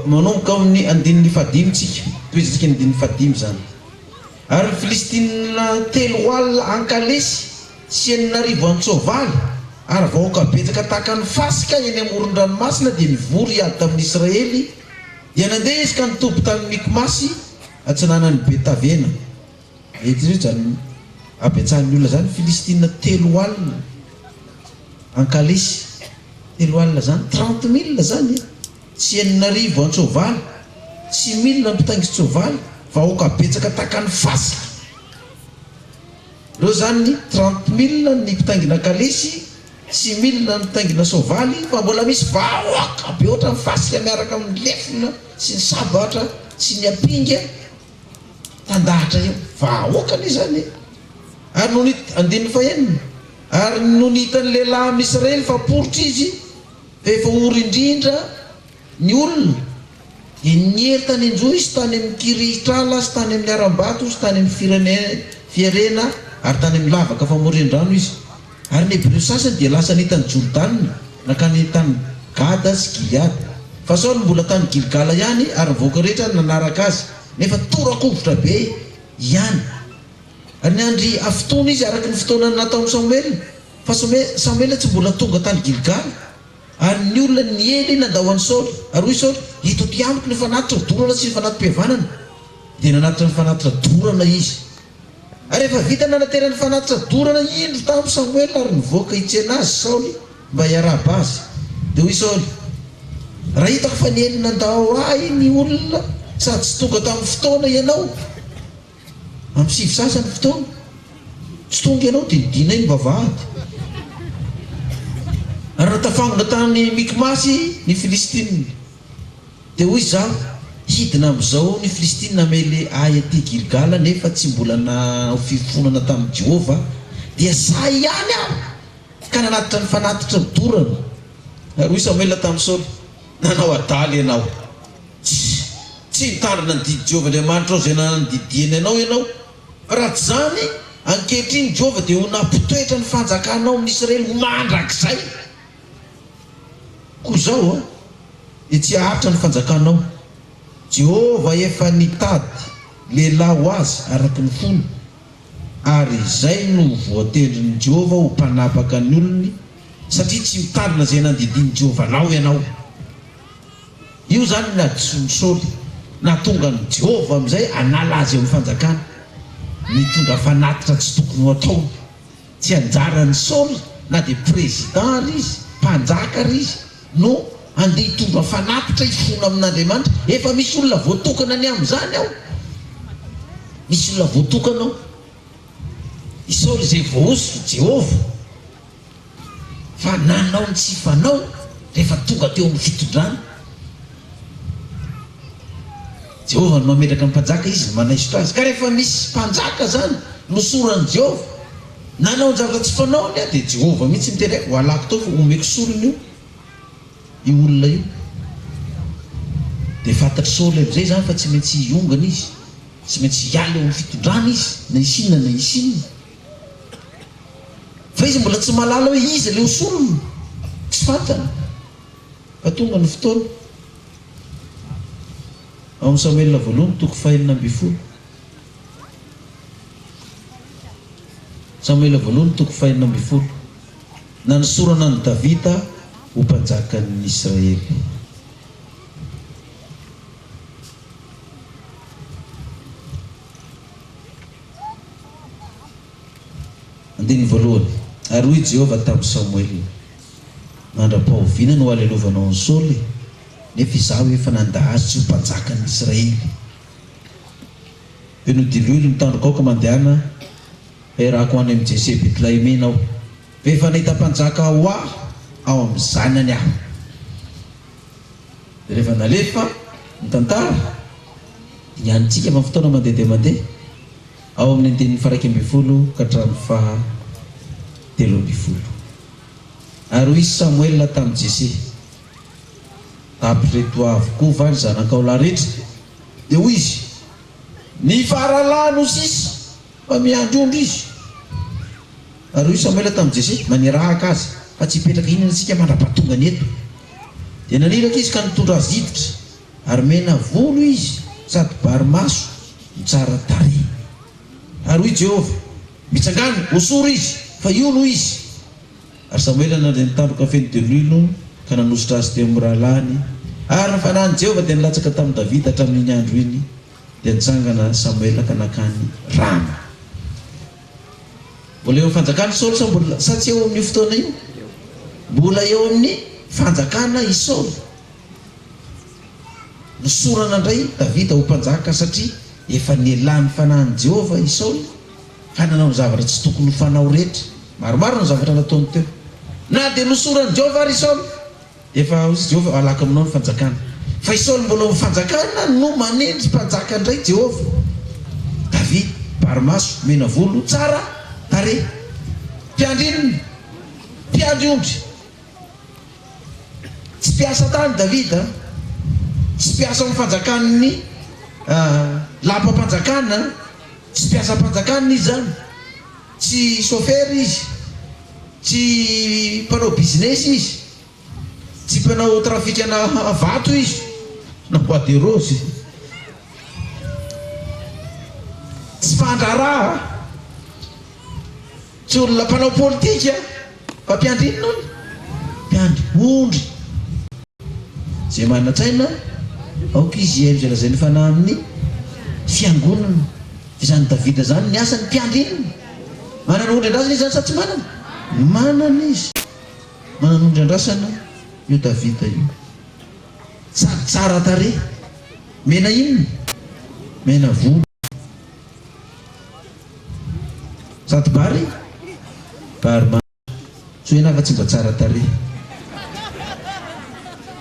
manomboka ao amin'ny andininy fahadimy tsika. Tohizantsika ny andininy fahadimy izany. Ary ny Filistina 40 an-kalesy sy 6000 an-tsoavaly ary vahoaka betsaka tahaka ny fasika eny amoron-dranomasina dia nivory hiady tamin'ny Israely. Dia nandeha izy ka nitoby tany Mikmasy, atsinanan'i Betavena. Eto izany habetsahan'ny olona izany, Filistina 40 an-kalesy, 30 izany, 30 mille izany e, sy 6000 an-tsoavaly, 6000 mpitaingin-tsoavaly, vahoaka betsaka tahaka ny fasika. Ireo izany ny 30 mille ny mpitaingina kalesy, 6000 ny mpitaingina soavaly, fa mbola misy vahoaka be ohatran'ny fasika miaraka amin'ny lefona sy ny sabatra sy ny ampinga. Tandahatra eo. Vahoaka anie izany e! Ary nony, andininy fahenina, ary nony hitan'ny lehilahy amin'ny Israely fa poritra izy, fa efa ory indrindra ny olona, dia niery tany an-johy sy tany amin'ny kirihitr'ala sy tany amin'ny harambato sy tany amin'ny firene, fierena ary tany amin'ny lavaka famorian-drano izy. Ary ny Hebreo sasany dia lasa nita an'i Jordana, nankany tany Gada sy Gileada. Fa Saoly mbola tany Gilgala ihany, ary ny vahoaka rehetra nanaraka azy, nefa tora-kovitra be ihany. Ary niandry hafitoana izy araka ny fotoana nataon'i Samoela, fa Samoela tsy mbola tonga tany Gilgala. Ary ny olona niely nandao an'i Saoly. Ary hoy Saoly, Ento aty amiko ny fanatitra dorana sy ny fanati-pihavanana. Dia nanatitra ny fanatitra dorana izy. Ary rehefa vita nanaterany fanatitra dorana indro tamy Samoela ary nivoaka hitsena azy Saoly mba hiarahaba azy. Dia hoy Saoly, Raha hitako fa niely nandao ahy ny olona sady tsy tonga tamin'ny fotoana ianao, amin'ny sivy sasany fotoana, tsy tonga ianao dia nidinay ny vavahady. Ary raha tafangona tany Mikmasy ny Filistina. Dia hoy izaho, Hidina amin'izao ny Filistina hamely ahy aty Gilgala, nefa tsy mbola nanao fifonana tamin'i Jehovah aho. Dia sahy ihany aho, ka nanatitra ny fanatitra hodorana. Ary hoy Samoela tamin'i Saoly, Nanao adala ianao. Tsy, tsy nitandrina ny didin'i Jehovah Andriamanitrao izay nandidiany anao ianao. Fa raha tsy izany, ankehitriny Jehovah dia ho nampitoetra ny fanjakanao amin'ny Israely ho mandrakizay. Koa izao dia tsy haharitra ny fanjakanao. Jehovah efa nitady lehilahy ho azy araka ny fony, ary izay no voatendrin'i Jehovah ho mpanapaka ny olony, satria tsy mitandrina izay nandidian'i Jehovah anao ianao. Io izany ny hadisoan'i Saoly. Nahatonga an'i Jehovah amin'izay hanala azy eo amin'ny fanjakana. Nitondra fanatitra tsy tokony ho ataony. Tsy anjaran'i Saoly na dia président ary izy, mpanjaka ary izy no handeha hitondra fanatitra hifona amin'Andriamanitra. Efa misy olona voatokana ny amin'izany ao. Misy olona voatokana ao. I Saoly izay voahosotr'i Jehovah. Fa nanao ny tsy fanao rehefa tonga teo amin'ny fitondrana. Jehovah no mametraka ny mpanjaka, izy no manaisotra azy. Ka rehefa misy mpanjaka izany nosoran'i Jehovah. Nanao ny zavatra tsy fanaony aho, dia Jehovah mihitsy niteny hoe, Ho alako tao fa homeko solony io io olona io. Dia fantatr'i Saoly amin'izay izany fa tsy maintsy hiongana izy, tsy maintsy hiala eo amin'ny fitondrana izy, na hisy inona na hisy inona. Fa izy mbola tsy mahalala hoe iza ilay ho solony, tsy fantany. Fa tonga ny fotoana. Ao amin'ny Samoela voalohany toko fahenina ambinifolo. Samoela voalohany toko fahenina ambinifolo. Nanosorana an'i Davida ho mpanjakan'ny Israely. Andininy voalohany. Ary hoy Jehovah tamin'i Samoela, Mandra-pahoviana no halelovanao an'i Saoly, nefa izaho efa nandà azy tsy ho mpanjakan'ny Israely? Dia nodiloilo ny tandrokao ka mandehana, fa irahako ho any amin'i Jese Betlehemena aho, fa efa nahita mpanjaka ho ahy ao amin'ny zanany aho. Dia rehefa nalefa ny tantara, dinganintsika fa ny fotoana mandeha dia mandeha, ao amin'ny andininy faha-11 ka hatramin'ny faha-13. Ary hoy Samoela tamin'i Jese, Tapitr'ireto avokoa va ny zanakao lahy rehetra? Dia hoy izy, Ny faralahy no sisa, fa miandry ondry izy. Ary hoy Samoela tamin'i Jese, Manirahaka azy, fa tsy hipetraka hihinana isika mandra-pahatongany eto. Dia naniraka izy ka nitondra azy hiditra, ary mena volo izy sady bary maso no tsara tarehy. Ary hoy Jehovah, Mitsangàna, hosory izy, fa io no izy. Ary Samoela nandre ny tandroka feno diloilo ka nanosotra azy teo amin'ny rahalahiny. Ary ny fanahin'i Jehovah dia nilatsaka tamin'i Davida hatramin'iny andro iny. Dia nitsangana Samoela ka nankany Rama. Mbola eo amin'ny fanjakana i Saoly sa mbola sa tsy eo amin'io fotoana io? Mbola eo amin'ny fanjakana i Saoly. Nosorana indray Davida ho mpanjaka satria efa nialan'ny fanahin'i Jehovah i Saoly ka nanao ny zavatra tsy tokony ho fanao rehetra. Maromaro ny zavatra nataony teo. Na dia nosoran'i Jehovah ary i Saoly, dia efa hoy Jehovah, Halako aminao ny fanjakana. Fa i Saoly mbola ao amin'ny fanjakana no manendry mpanjaka indray Jehovah. Davida, bary maso, mena volo, tsara tarehy. Mpiandry inona? Mpiandry ondry. Tsy mpiasa tany Davida, tsy mpiasa ao amin'ny fanjakan'ny lapam-panjakana, tsy mpiasam-panjakana izy izany, tsy chauffeur izy, tsy mpanao business izy, tsy mpanao trafikana vato izy na bois de rose, tsy mpandraharaha. Tsy olona mpanao politika fa mpiandry inona hono? Mpiandry ondry. Izay manan-tsaina, aoka izy hihaino izay lazain'ny Fanahy amin'ny fiangonana. Fa izany Davida izany ny asany mpiandry inona? Manana ondry andrasana izy izany sa tsy manana? Manana izy. Manana ondry andrasana io Davida io. Sady tsara tarehy. Mena inona? Mena volo. Sady bary? Bary maso. Soa ianah fa tsy mba tsara tarehy.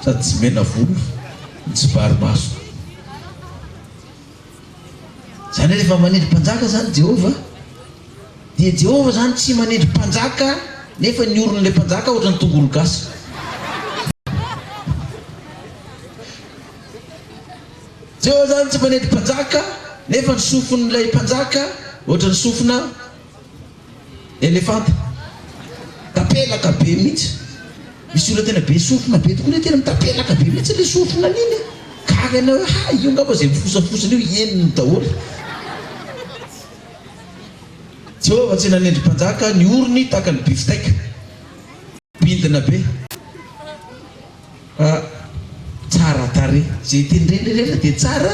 Sady tsy mena volo no tsy bary maso. Izany hoe rehefa manendry mpanjaka izany Jehovah, dia Jehovah izany tsy manendry mpanjaka nefa ny oron'ilay mpanjaka ohatran'ny tongolo gasy. Jehovah izany tsy manendry mpanjaka nefa ny sofin'ilay mpanjaka ohatran'ny sofina elefanta. Tapelaka be mihitsy. Misy olona tena be sofina be tokoa, tena mitapelaka be mihitsy ilay sofina an'iny. Gaga ianao hoe hay io angamba izay mifosafosana io henony daholo. Jehovah tsy nanendry mpanjaka ny orony tahaka ny bifiteck. Bindina be fa tsara tarehy. Izay tendreny rehetra dia tsara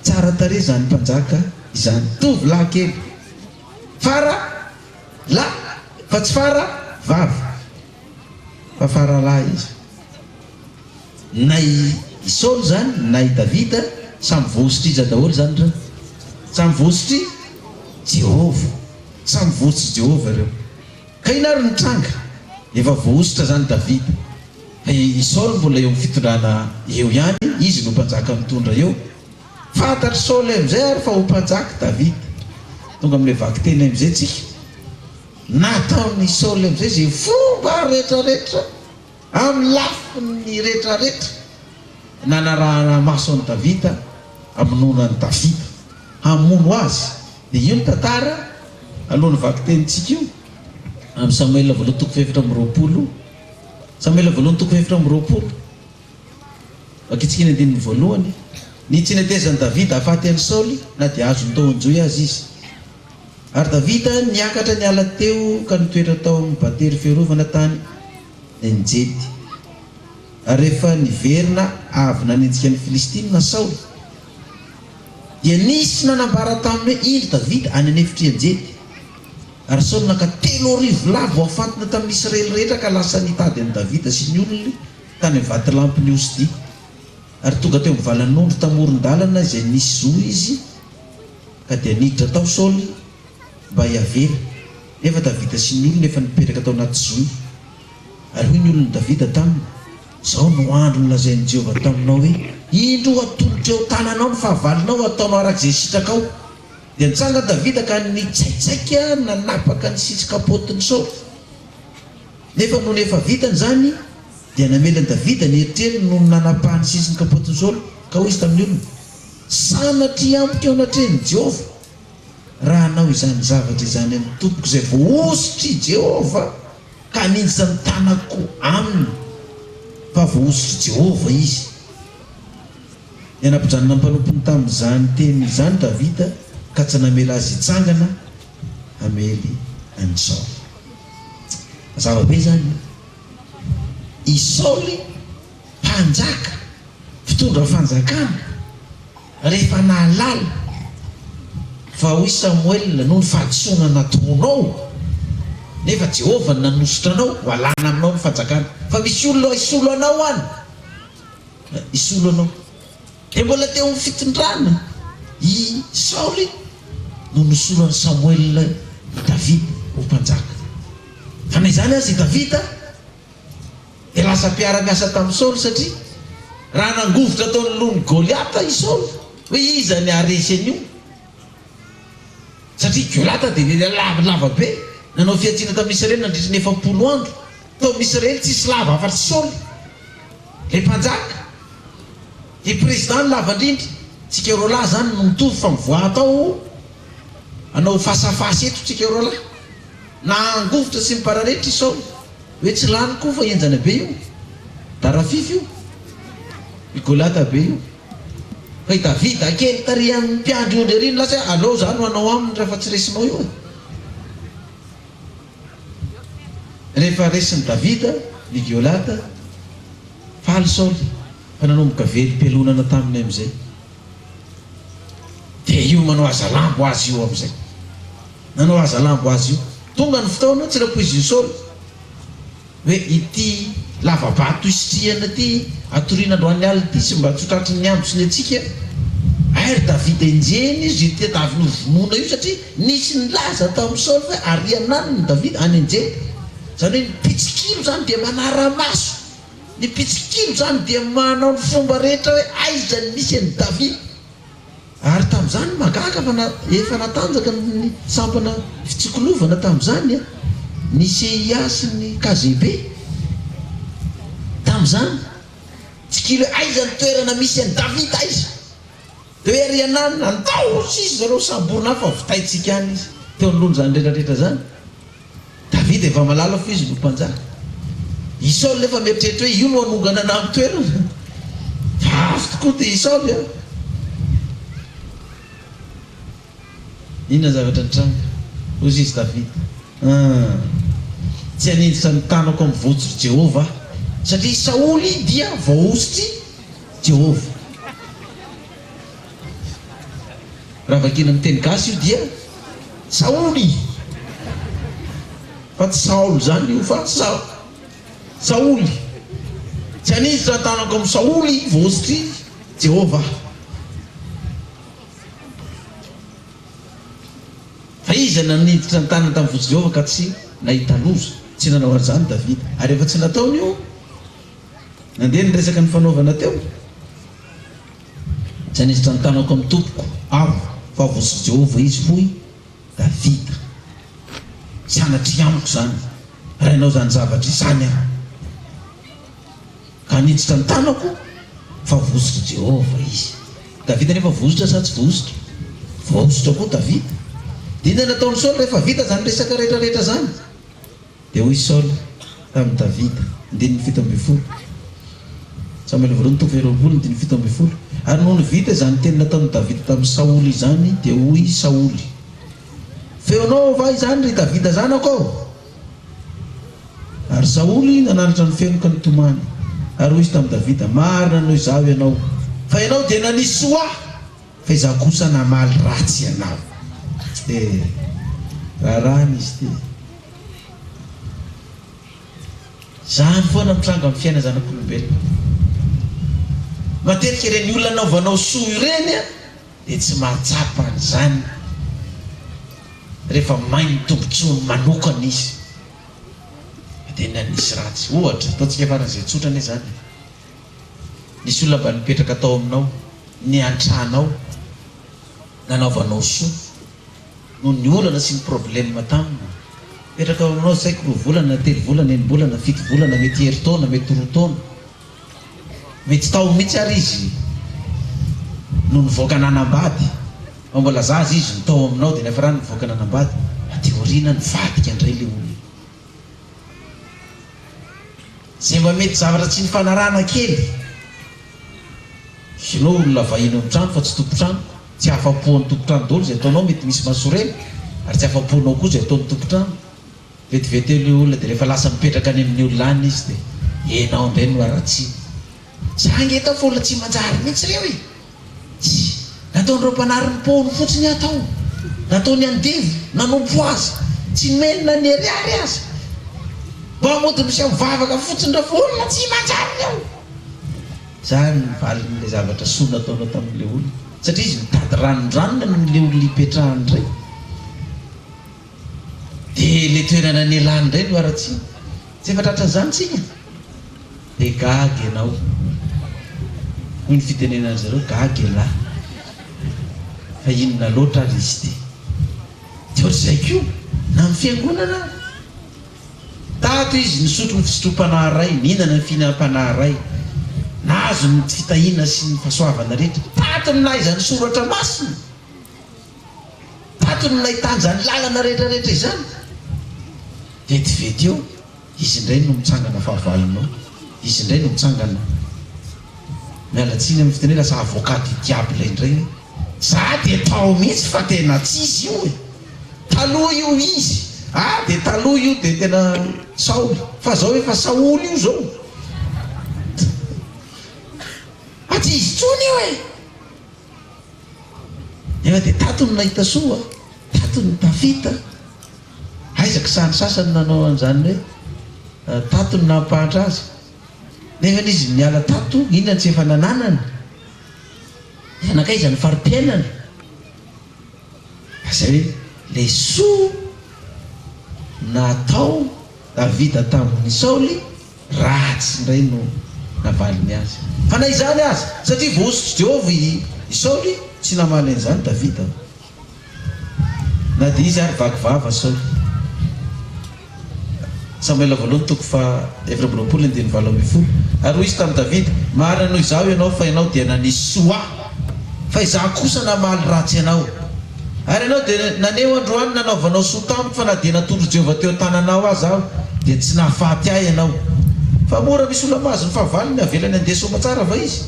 tsara tarehy izany mpanjaka izany. Tovolahy kely. Fara lahy fa tsy fara vavy fa fara lahy izy. Na i Saoly izany na i Davida samy voahosotr'iza daholo izany ireo? Samy voahosotr'i Jehovah. Samy voahosotr'i Jehovah ireo. Ka inona ary no tranga? Efa voahosotra izany Davida. Fa i Saoly mbola eo amin'ny fitondrana eo ihany, izy no mpanjaka mitondra eo. Fantatr'i Saoly amin'izay ary fa ho mpanjaka Davida. Tonga amin'ilay vakiteny amin'izay tsika. Nataon'i Saoly amin'izay izay fomba rehetrarehetra amin'ny lafiny rehetrarehetra nanarahana maso an'i Davida hamonoana an'i Davida, hamono azy. Dia io ny tantara alohan'ny vakitenintsika io amin'ny Samoela voalohany toko fahefatra amby 20. Samoela voalohany toko fahefatra amby 20. Vakintsika ny andininy voalohany. Ny tsy netezan'i Davida hahafaty an'i Saoly na dia azony tao an-johy aza izy. Ary Davida niakatra niala teo ka nitoetra tao amin'ny batery fiarovana tany En-jedy. Ary rehefa niverina avy nanenjika ny Filistina Saoly, dia nisy nanambara taminy hoe, Indro Davida any an'efitr'i En-jedy. Ary Saoly naka 3000 lahy voafantina tamin'ny Israely rehetra ka lasa nitady an'i Davida sy ny olony tany amin'ny vatolampin'i Osidia. Ary tonga teo amin'ny valan'ondry tamoron-dalana izay nisy zohy izy, ka dia niditra tao Saoly mba hiavela, nefa Davida sy ny olony efa nipetraka tao anaty zohy. Ary hoy ny olon'i Davida taminy, Izao no andro nolazain'i Jehovah taminao hoe, Indro hatolotro eo an-tananao ny fahavalonao, hataonao araka izay sitrakao. Dia nitsangana Davida ka nitsaitsaika nanapaka ny sisin-kapaotin'i Saoly. Nefa nony efa vitany izany, dia namely an'i Davida ny eritreriny noho ny nanapahany ny sisin-kapaotin'i Saoly, ka hoy izy tamin'ny olona, Sanatria amiko eo anatrehan'i Jehovah, raha hanao izany zavatra izany amin'ny tompoko izay voahosotr'i Jehovah, ka haninjitra ny tanako aminy, fa voahosotr'i Jehovah izy. Dia nampijanona ny mpanompony tamin'izany teniny izany Davida, ka tsy namela azy hitsangana hamely an'i Saoly. Mazava be izany an! I Saoly mpanjaka, mpitondra fanjakana, rehefa nahalala fa hoy Samoela, noho ny fahadisoana nataonao, nefa Jehovah no nanosotra anao, ho alana aminao ny fanjakana, fa misy olona hisolo anao any, hisolo anao. Dia mbola teo amin'ny fitondrana i Saoly no nosoran'i Samoela i Davida ho mpanjaka. Fa na izany aza i Davida dia lasa mpiara-miasa tamin'i Saoly satria raha nangovitra tao anoloan'i Goliata i Saoly hoe iza ny haharesy an'io satria Goliata dia lehilahy lavalava be nanao fihantsiana tamin'ny Israely nandritra ny 40 andro. Tao amin'ny Israely tsisy lava afa-tsy Saoly ilay mpanjaka. Dia président no lava indrindra. Tsika roalahy zany no mitovy fa mivoaha tao hanao face à face eto tsika roalahy. Nangovitra sy nipararetra i Saoly hoe tsy lany koa fa henjana be io. Darafify io. I Goliata be io. Fa i Davida kely tary amin'ny mpiandry ondry ery nilaza hoe aleo za no hanao aminy rehefa tsy resinao io e. Rehefa resin'i Davida ny Giolata, faly Saoly fa nanomboka velom-pialonana taminy amin'izay. Dia io manao hazalambo azy io amin'izay. Nanao hazalambo azy io. Tonga ny fotoana, tsy nampoizin'i Saoly hoe ity lava-bato isitrihana ity, hatoriana androany alina ity sy mba tsy ho tratry ny andro sy ny hatsiaka. Hay ry Davida enjehina izy io tadiaviny ho vonoina io satria nisy nilaza tamin'i Saoly hoe ary ananiny Davida any Enjeda. Izany hoe ny mpitsikilo izany dia manara-maso. Ny mpitsikilo izany dia manao ny fomba rehetra hoe aiza ny misy an'i Davida. Ary tamin'izany mahagaga fa na efa natanjaka ny sampana fitsikilovana tamin'izany ny CIA sy ny KGB tamin'izany. Tsikilo hoe aiza ny toerana misy an'i Davida aiza. Dia hoe ary ananona, andao hozy izy zareo samborina any fa vitaintsika any izy. Teo anoloan'izany rehetra rehetra izany, Davida efa mahalala fa izy no mpanjaka. I Saoly nefa mieritreritra hoe io no hanongana anah amin'ny toerana. Fa avy tokoa dia i Saoly an! Inona ny zavatra nitranga? Hoy izy Davida, Hum, tsy haninjitra ny tanako amin'ny vohotr'i Jehovah aho, satria i Saoly dia voahosotr'i Jehovah. Raha vakiana amin'ny teny gasy io dia Saoly! Fa tsy Saoly izany io fa Saoly. Tsy haninjitra ny tanako amin'i Saoly voahosotr'i Jehovah aho. Fa iza no naniditra ny tanany tamin'ny vohotr'i Jehovah ka tsy nahita loza? Tsy nanao an'izany Davida. Ary rehefa tsy nataony io, nandeha ny resaka nifanaovana teo. Tsy haniditra ny tanako amin'ny tompoko aho, fa vohotr'i Jehovah izy, hoy Davida. Sanatria amiko izany, raha hanao izany zavatra izany aho, ka hanitsitra ny tanako, fa voahosotr'i Jehovah izy. Davida anefa voahosotra sa tsy voahosotra? Voahosotra koa Davida. Dia inona no nataon'i Saoly rehefa vita izany resaka rehetra rehetra izany? Dia hoy Saoly tamin'i Davida, andininy 17, Samoela voalohany toko faharoapolo, andininy 17, Ary nony vita izany teny nataon'i Davida tamin'i Saoly izany, dia hoy Saoly, Feonao va izany, ry Davida zanako ô? Ary Saoly nanandratra ny feony ka nitomany, ary hoy izy tamin'i Davida, Marina noho izaho ianao, fa ianao dia nanisy soa ahy, fa izaho kosa namaly ratsy anao. Eh, raharahana izy ity e. Izany foana mitranga amin'ny fiainana zanak'olombelona. Matetika ireny olona anaovanao soa ireny dia tsy mahatsapa an'izany rehefa may ny tombotsoany manokana izy. Fa dia nanisy ratsy. Ohatra, ataontsika faran'izay tsotra anie izany e. Nisy olona mba nipetraka tao aminao, niantranao, nanaovanao soa. Noho ny olana sy ny problème taminy. Mipetraka ao aminao tsy haiko roa volana, telo volana, enim-bolana, fito volana, mety herintaona, mety roa taona. Mety tao mihitsy ary izy no nivoaka nanambady. Fa mbola zaza izy no tao aminao dia niafarany nivoaka nanambady. Aty aoriana nivadika indray ilay olona. Izay mba mety zavatra tsy nifanarahana kely. Ianao olona vahiny ao amin'ny trano fa tsy tompon-trano. Tsy afa-po an'ny tompon-trano daholo izay ataonao, mety misy mahasorena, ary tsy afa-po anao koa izay ataon'ny tompon-trano. Vetivety eo ilay olona dia rehefa lasa mipetraka any amin'ny olona any izy dia ianao indray no haratsiana. Za ange tao fa olona tsy manjary mihitsy ireo e! Tsy. Nataon'ireo mpanary ny paony fotsiny aho tao. Nataony andevo, nanompo azy. Tsy nomeny na ny ariary aza. Mba mody miseho mivavaka fotsiny ireo fa olona tsy manjary ireo! Zany ny valin'ilay zavatra soa nataonao tamin'ilay olona. Satria izy mitady ranondranony amin'ilay olona ipetrahany indray. Dia ilay toerana nialany indray no haratsiana. Tsy efa tratran'izany tsika? Dia gaga ianao. Hoy ny fitenenan-dry zareo, gaga ialahy. Fa inona loatra ary izy ity? Dia ohatr'izay koa, na amin'ny fiangonana ary. Tato izy nisotro ny fisotrom-panahy iray, nihinana ny fihinam-panahy iray, nahazo ny fitahiana sy ny fahasoavana rehetra. Tato no nahaizany soratra masina. Tato no nahitany izany lalana rehetra rehetra izany. Vetivety eo, izy indray no mitsangana fahavalonao. Izy indray no mitsangana, miala tsiny amin'ny fitenena, lasa avocat du diable indray hoe, za dia tao mihitsy fa tena tsisy io e! Taloha io izy ah dia taloha io dia tena Saoly fa zao efa Saoly io zao fa tsy izy intsony io e! Nefa dia tato no nahita soa, tato no tafita, aiza ksa ny sasany nanao an'izany hoe tato no nampahantra azy, nefa izy niala tato inona no tsy efa nananany, efa nankaiza ny fari-piainany? Fa zay hoe le soa natao Davida tamin'i Saoly, ratsy indray no navaliny azy. Fa na izany aza, satria voahosotr'i Jehovah i Saoly, tsy namaly an'izany Davida. Na dia izy ary vaky vava Saoly. Samoela voalohany toko faha 24 andininy 18 Ary hoy izy tamin'i Davida, Marina noho izaho ianao, fa ianao dia nanisy soa ahy, fa izaho kosa namaly ratsy anao. Ary ianao dia naneho androany ny nanaovanao soa tamiko, fa na dia natondr'i Jehovah teo an-tananao aza aho, dia tsy nahafaty ahy ianao. Fa moa raha misy olona mahazo ny fahavalony, havelany handeha soamatsara va izy?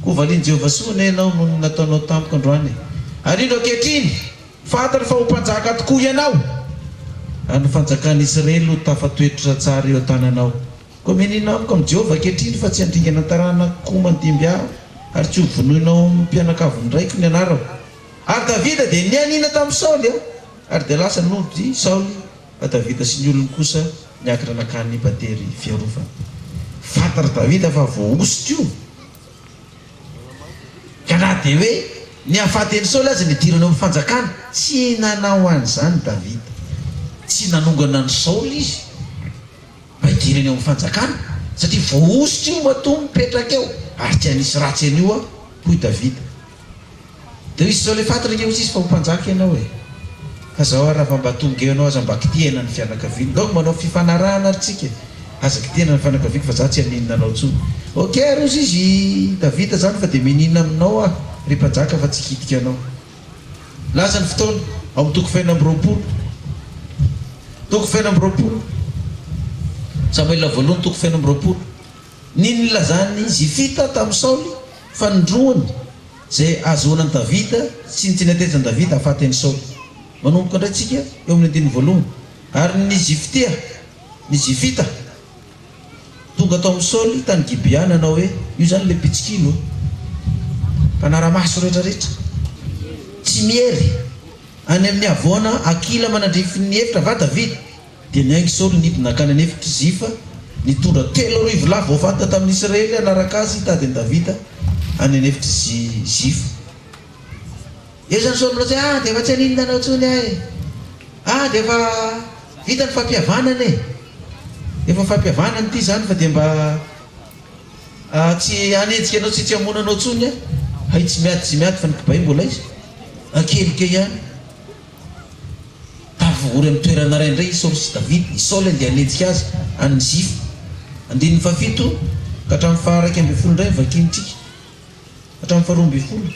Koa valian'i Jehovah soa anie ianao noho ny nataonao tamiko androany. Ary indro ankehitriny, Fantany fa ho mpanjaka tokoa ianao, ary ny fanjakan'i Israely ho tafatoetra tsara eo an-tananao. Koa mianiana amiko amin'i Jehovah ankehitriny fa tsy handringana taranako mandimby ahy, ary tsy hovonoina ao amin'ny mpianakavin'ny raiko ny anarako. Ary Davida dia nianiana tamin'i Saoly, ary dia lasa nody Saoly, fa Davida sy ny olony kosa niakatra nankany Batery fiarovana. Fantatr'i Davida fa voahosotra io. Ka na dia hoe ny hahafaty an'i Saoly aza nidirany ao amin'ny fanjakana, tsy nanao an'izany Davida. Tsy nanongana an'i Saoly izy mba hidirany ao amin'ny fanjakana, satria voahosotra io matoa mipetraka eo, ary tsy hanisy ratsy an'io aho, hoy Davida. Dia hoy Saoly, Fantatra ange hozy izy fa ho mpanjaka ianao e! Fa zao ary raha mba tonga eo ianao aza mba kitihana ny fianakaviana. Donc manao fifanarahana ary tsika e. Aza kitihana ny fianakaviako fa za tsy haninona anao tsony. Ok ary ozy izy Davida zany fa dia menina aminao aho ry mpanjaka fa tsy hikitika anao. Lasa ny fotoana, ao amin'ny toko fahenina ambiroapolo. Toko fahenina ambiroapolo. Samoela voalohany toko fahenina ambiroapolo. Ny nilazan'i Zifita tamin'i Saoly fanindroany izay ahazoana an'i Davida sy ny tsy netezan'i Davida hahafaty an'i Saoly. Manomboka indray tsika eo amin'ny andininy voalohany. Ary ny Ziftea, ny Zifita, tonga tao amin'i Saoly tany Gibea nanao hoe, Io izany ilay mpitsikilo, mpanara-maso rehetrarehetra, tsy miery, any amin'ny havoana Hakila manandrify ny efitra va Davida? Dia niainga i Saoly nidina hankany an'efitr'i Zifa, nitondra 3000 lahy voafantina tamin'ny Israely hanaraka azy hitady an'i Davida any an'efitr'i Zifa. Eo izany Saoly milaza hoe, Ah, dia efa tsy haninona anao intsony aho e! Ah, dia efa vita ny fampihavanana e! Efa fampihavanana ity izany fa dia mba tsy hanenjika anao sy tsy hamono anao intsony aho. Hay tsy miady tsy miady fa ny kibay mbola aiza? Ankelika ihany. Tafavory amin'ny toerana iray indray i Saoly sy Davida. I Saoly andeha hanenjika azy any Zifa. Andininy fahafito ka hatramin'ny faha-iraika ambin'ny folo indray no vakintsika. Hatramin'ny faharoa ambin'ny folo.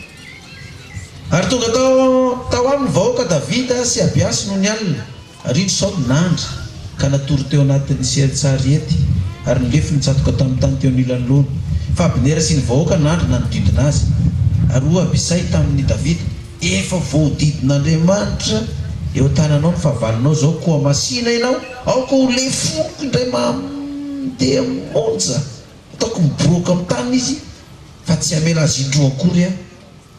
Ary tonga tao tao aminy vahoaka Davida sy Abiasy nony alina. Ary indro Saoly nandry ka natory teo anatin'ny sehan-tsariety, ary ny lefony nitsatoka tamin'ny tany teo anilan'ny lohany. Fa Abnera sy ny vahoaka nandry nanodidina azy. Ary hoy Abisay tamin'i Davida, Efa voahodidin'Andriamanitra eo an-tananao ny fahavalonao izao, koa masìna ianao, aoka ho lefoniko indray mandeha monja, hataoko miboroaka amin'ny tany izy, fa tsy hamela azy indroa akory aho.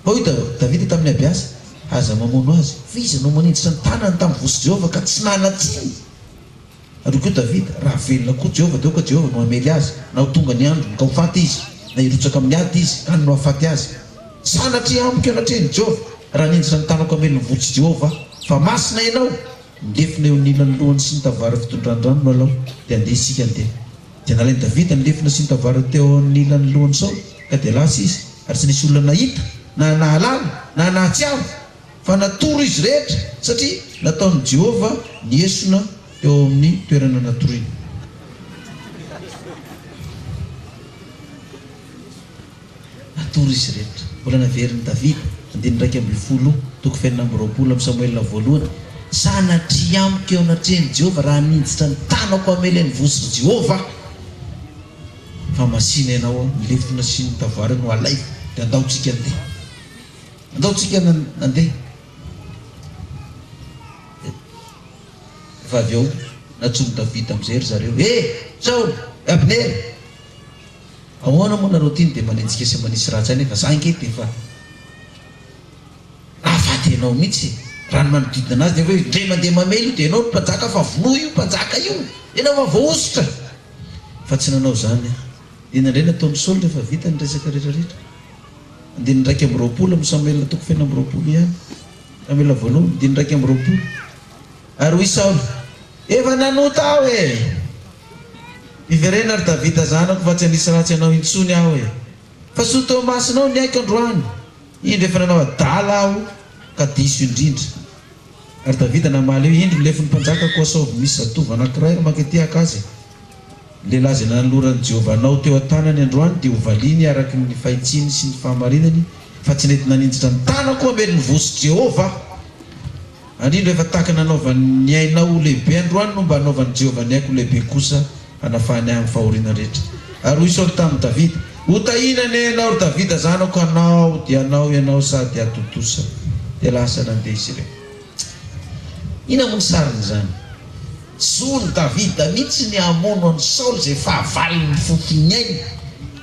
Fa hoy Davida tamin'i Abiasa, Aza mamono azy, fa iza no maninjitra ny tanany tamin'ny vosy Jehovah ka tsy nanan-tsiny? Ary hoy koa Davida, Raha velona koa Jehovah, dia aoka Jehovah no hamely azy, na ho tonga ny androny, ka ho faty izy, na hirotsaka amin'ny ady izy, ka any no hahafaty azy. Sanatria amiko eo anatrehan'i Jehovah, raha haninjitra ny tanako hamely ny vosy Jehovah aho, fa masina ianao! Ny lefona eo anilan'ny lohany sy ny tavoara fitondran-drano no alao, dia andeha isika handeha. Dia nalain'i Davida ny lefona sy ny tavoara teo anilan'ny lohan'i Saoly, ka dia lasa izy, ary tsy nisy olona nahita, na nahalala, na nahatsiaro, fa natory izy rehetra, satria nataon'i Jehovah ny esona teo amin'ny toerana natoriany. Natory izy rehetra. Mbola naverin'i Davida, andininy 11, toko fahenina amby roapolo amin'ny Samoela voalohany, Sanatria amiko eo anatrehan'i Jehovah raha haninjitra ny tanako hamely an'i voson'i Jehovah aho. Fa masìna ianao, ny lefona sy ny tavoara no alaivo, dia andao tsika handeha. Andao tsika handeha. Rehefa avy eo, nantsoin'i Davida amin'izay ry zareo, He! Saoly! Abnera! Ahoana moa nareo ty no dia manenjika sy manisy ratsy ahy nefa za ange dia efa nahafaty anao mihitsy e! Raha ny manodidina anazy dia hoe ndre mandeha mamely io dia ianao no mpanjaka fa vonoy io mpanjaka io! Ianao fa voahosotra! Fa tsy nanao izany aho. Inona indray nataon'i Saoly rehefa vita ny resaka rehetra rehetra? Andininy 21 amin'ny Samoela toko fahenina amby roapolo ihany. Samoela voalohany, andininy 21. Ary hoy Saoly, Efa nanota aho e! Miverena ry Davida zanako fa tsy hanisy ratsy anao intsony aho e! Fa soa teo imasonao ny aiko androany, indro efa nanao adala aho ka diso indrindra. Ary Davida namaly hoe, Indro ny lefon'ny mpanjaka koa asaovy misy zatovo anankiray ry mankaty haka azy e! Ny lehilahy izay nanoloran'i Jehovah anao teo an-tanany androany dia hovaliany araka ny fahitsiany sy ny fahamarinany, fa tsy nety naninjitra ny tanako hamely ny vosy Jehovah aho. Ary indro, efa tahaka ny nanaovany ny ainao ho lehibe androany no mba hanaovan'i Jehovah ny aiko ho lehibe kosa, hanafahany ahy amin'ny fahoriana rehetra. Ary hoy Saoly tamin'i Davida, Hotahina anie ianao, ry Davida zanako, hanao dia hanao ianao sady hatontosa. Dia lasa nandeha izy ireo. Inona moa ny sarin'izany? Zon'i Davida mihitsy ny hamono an'i Saoly izay fahavalony mifofon'ny ainy,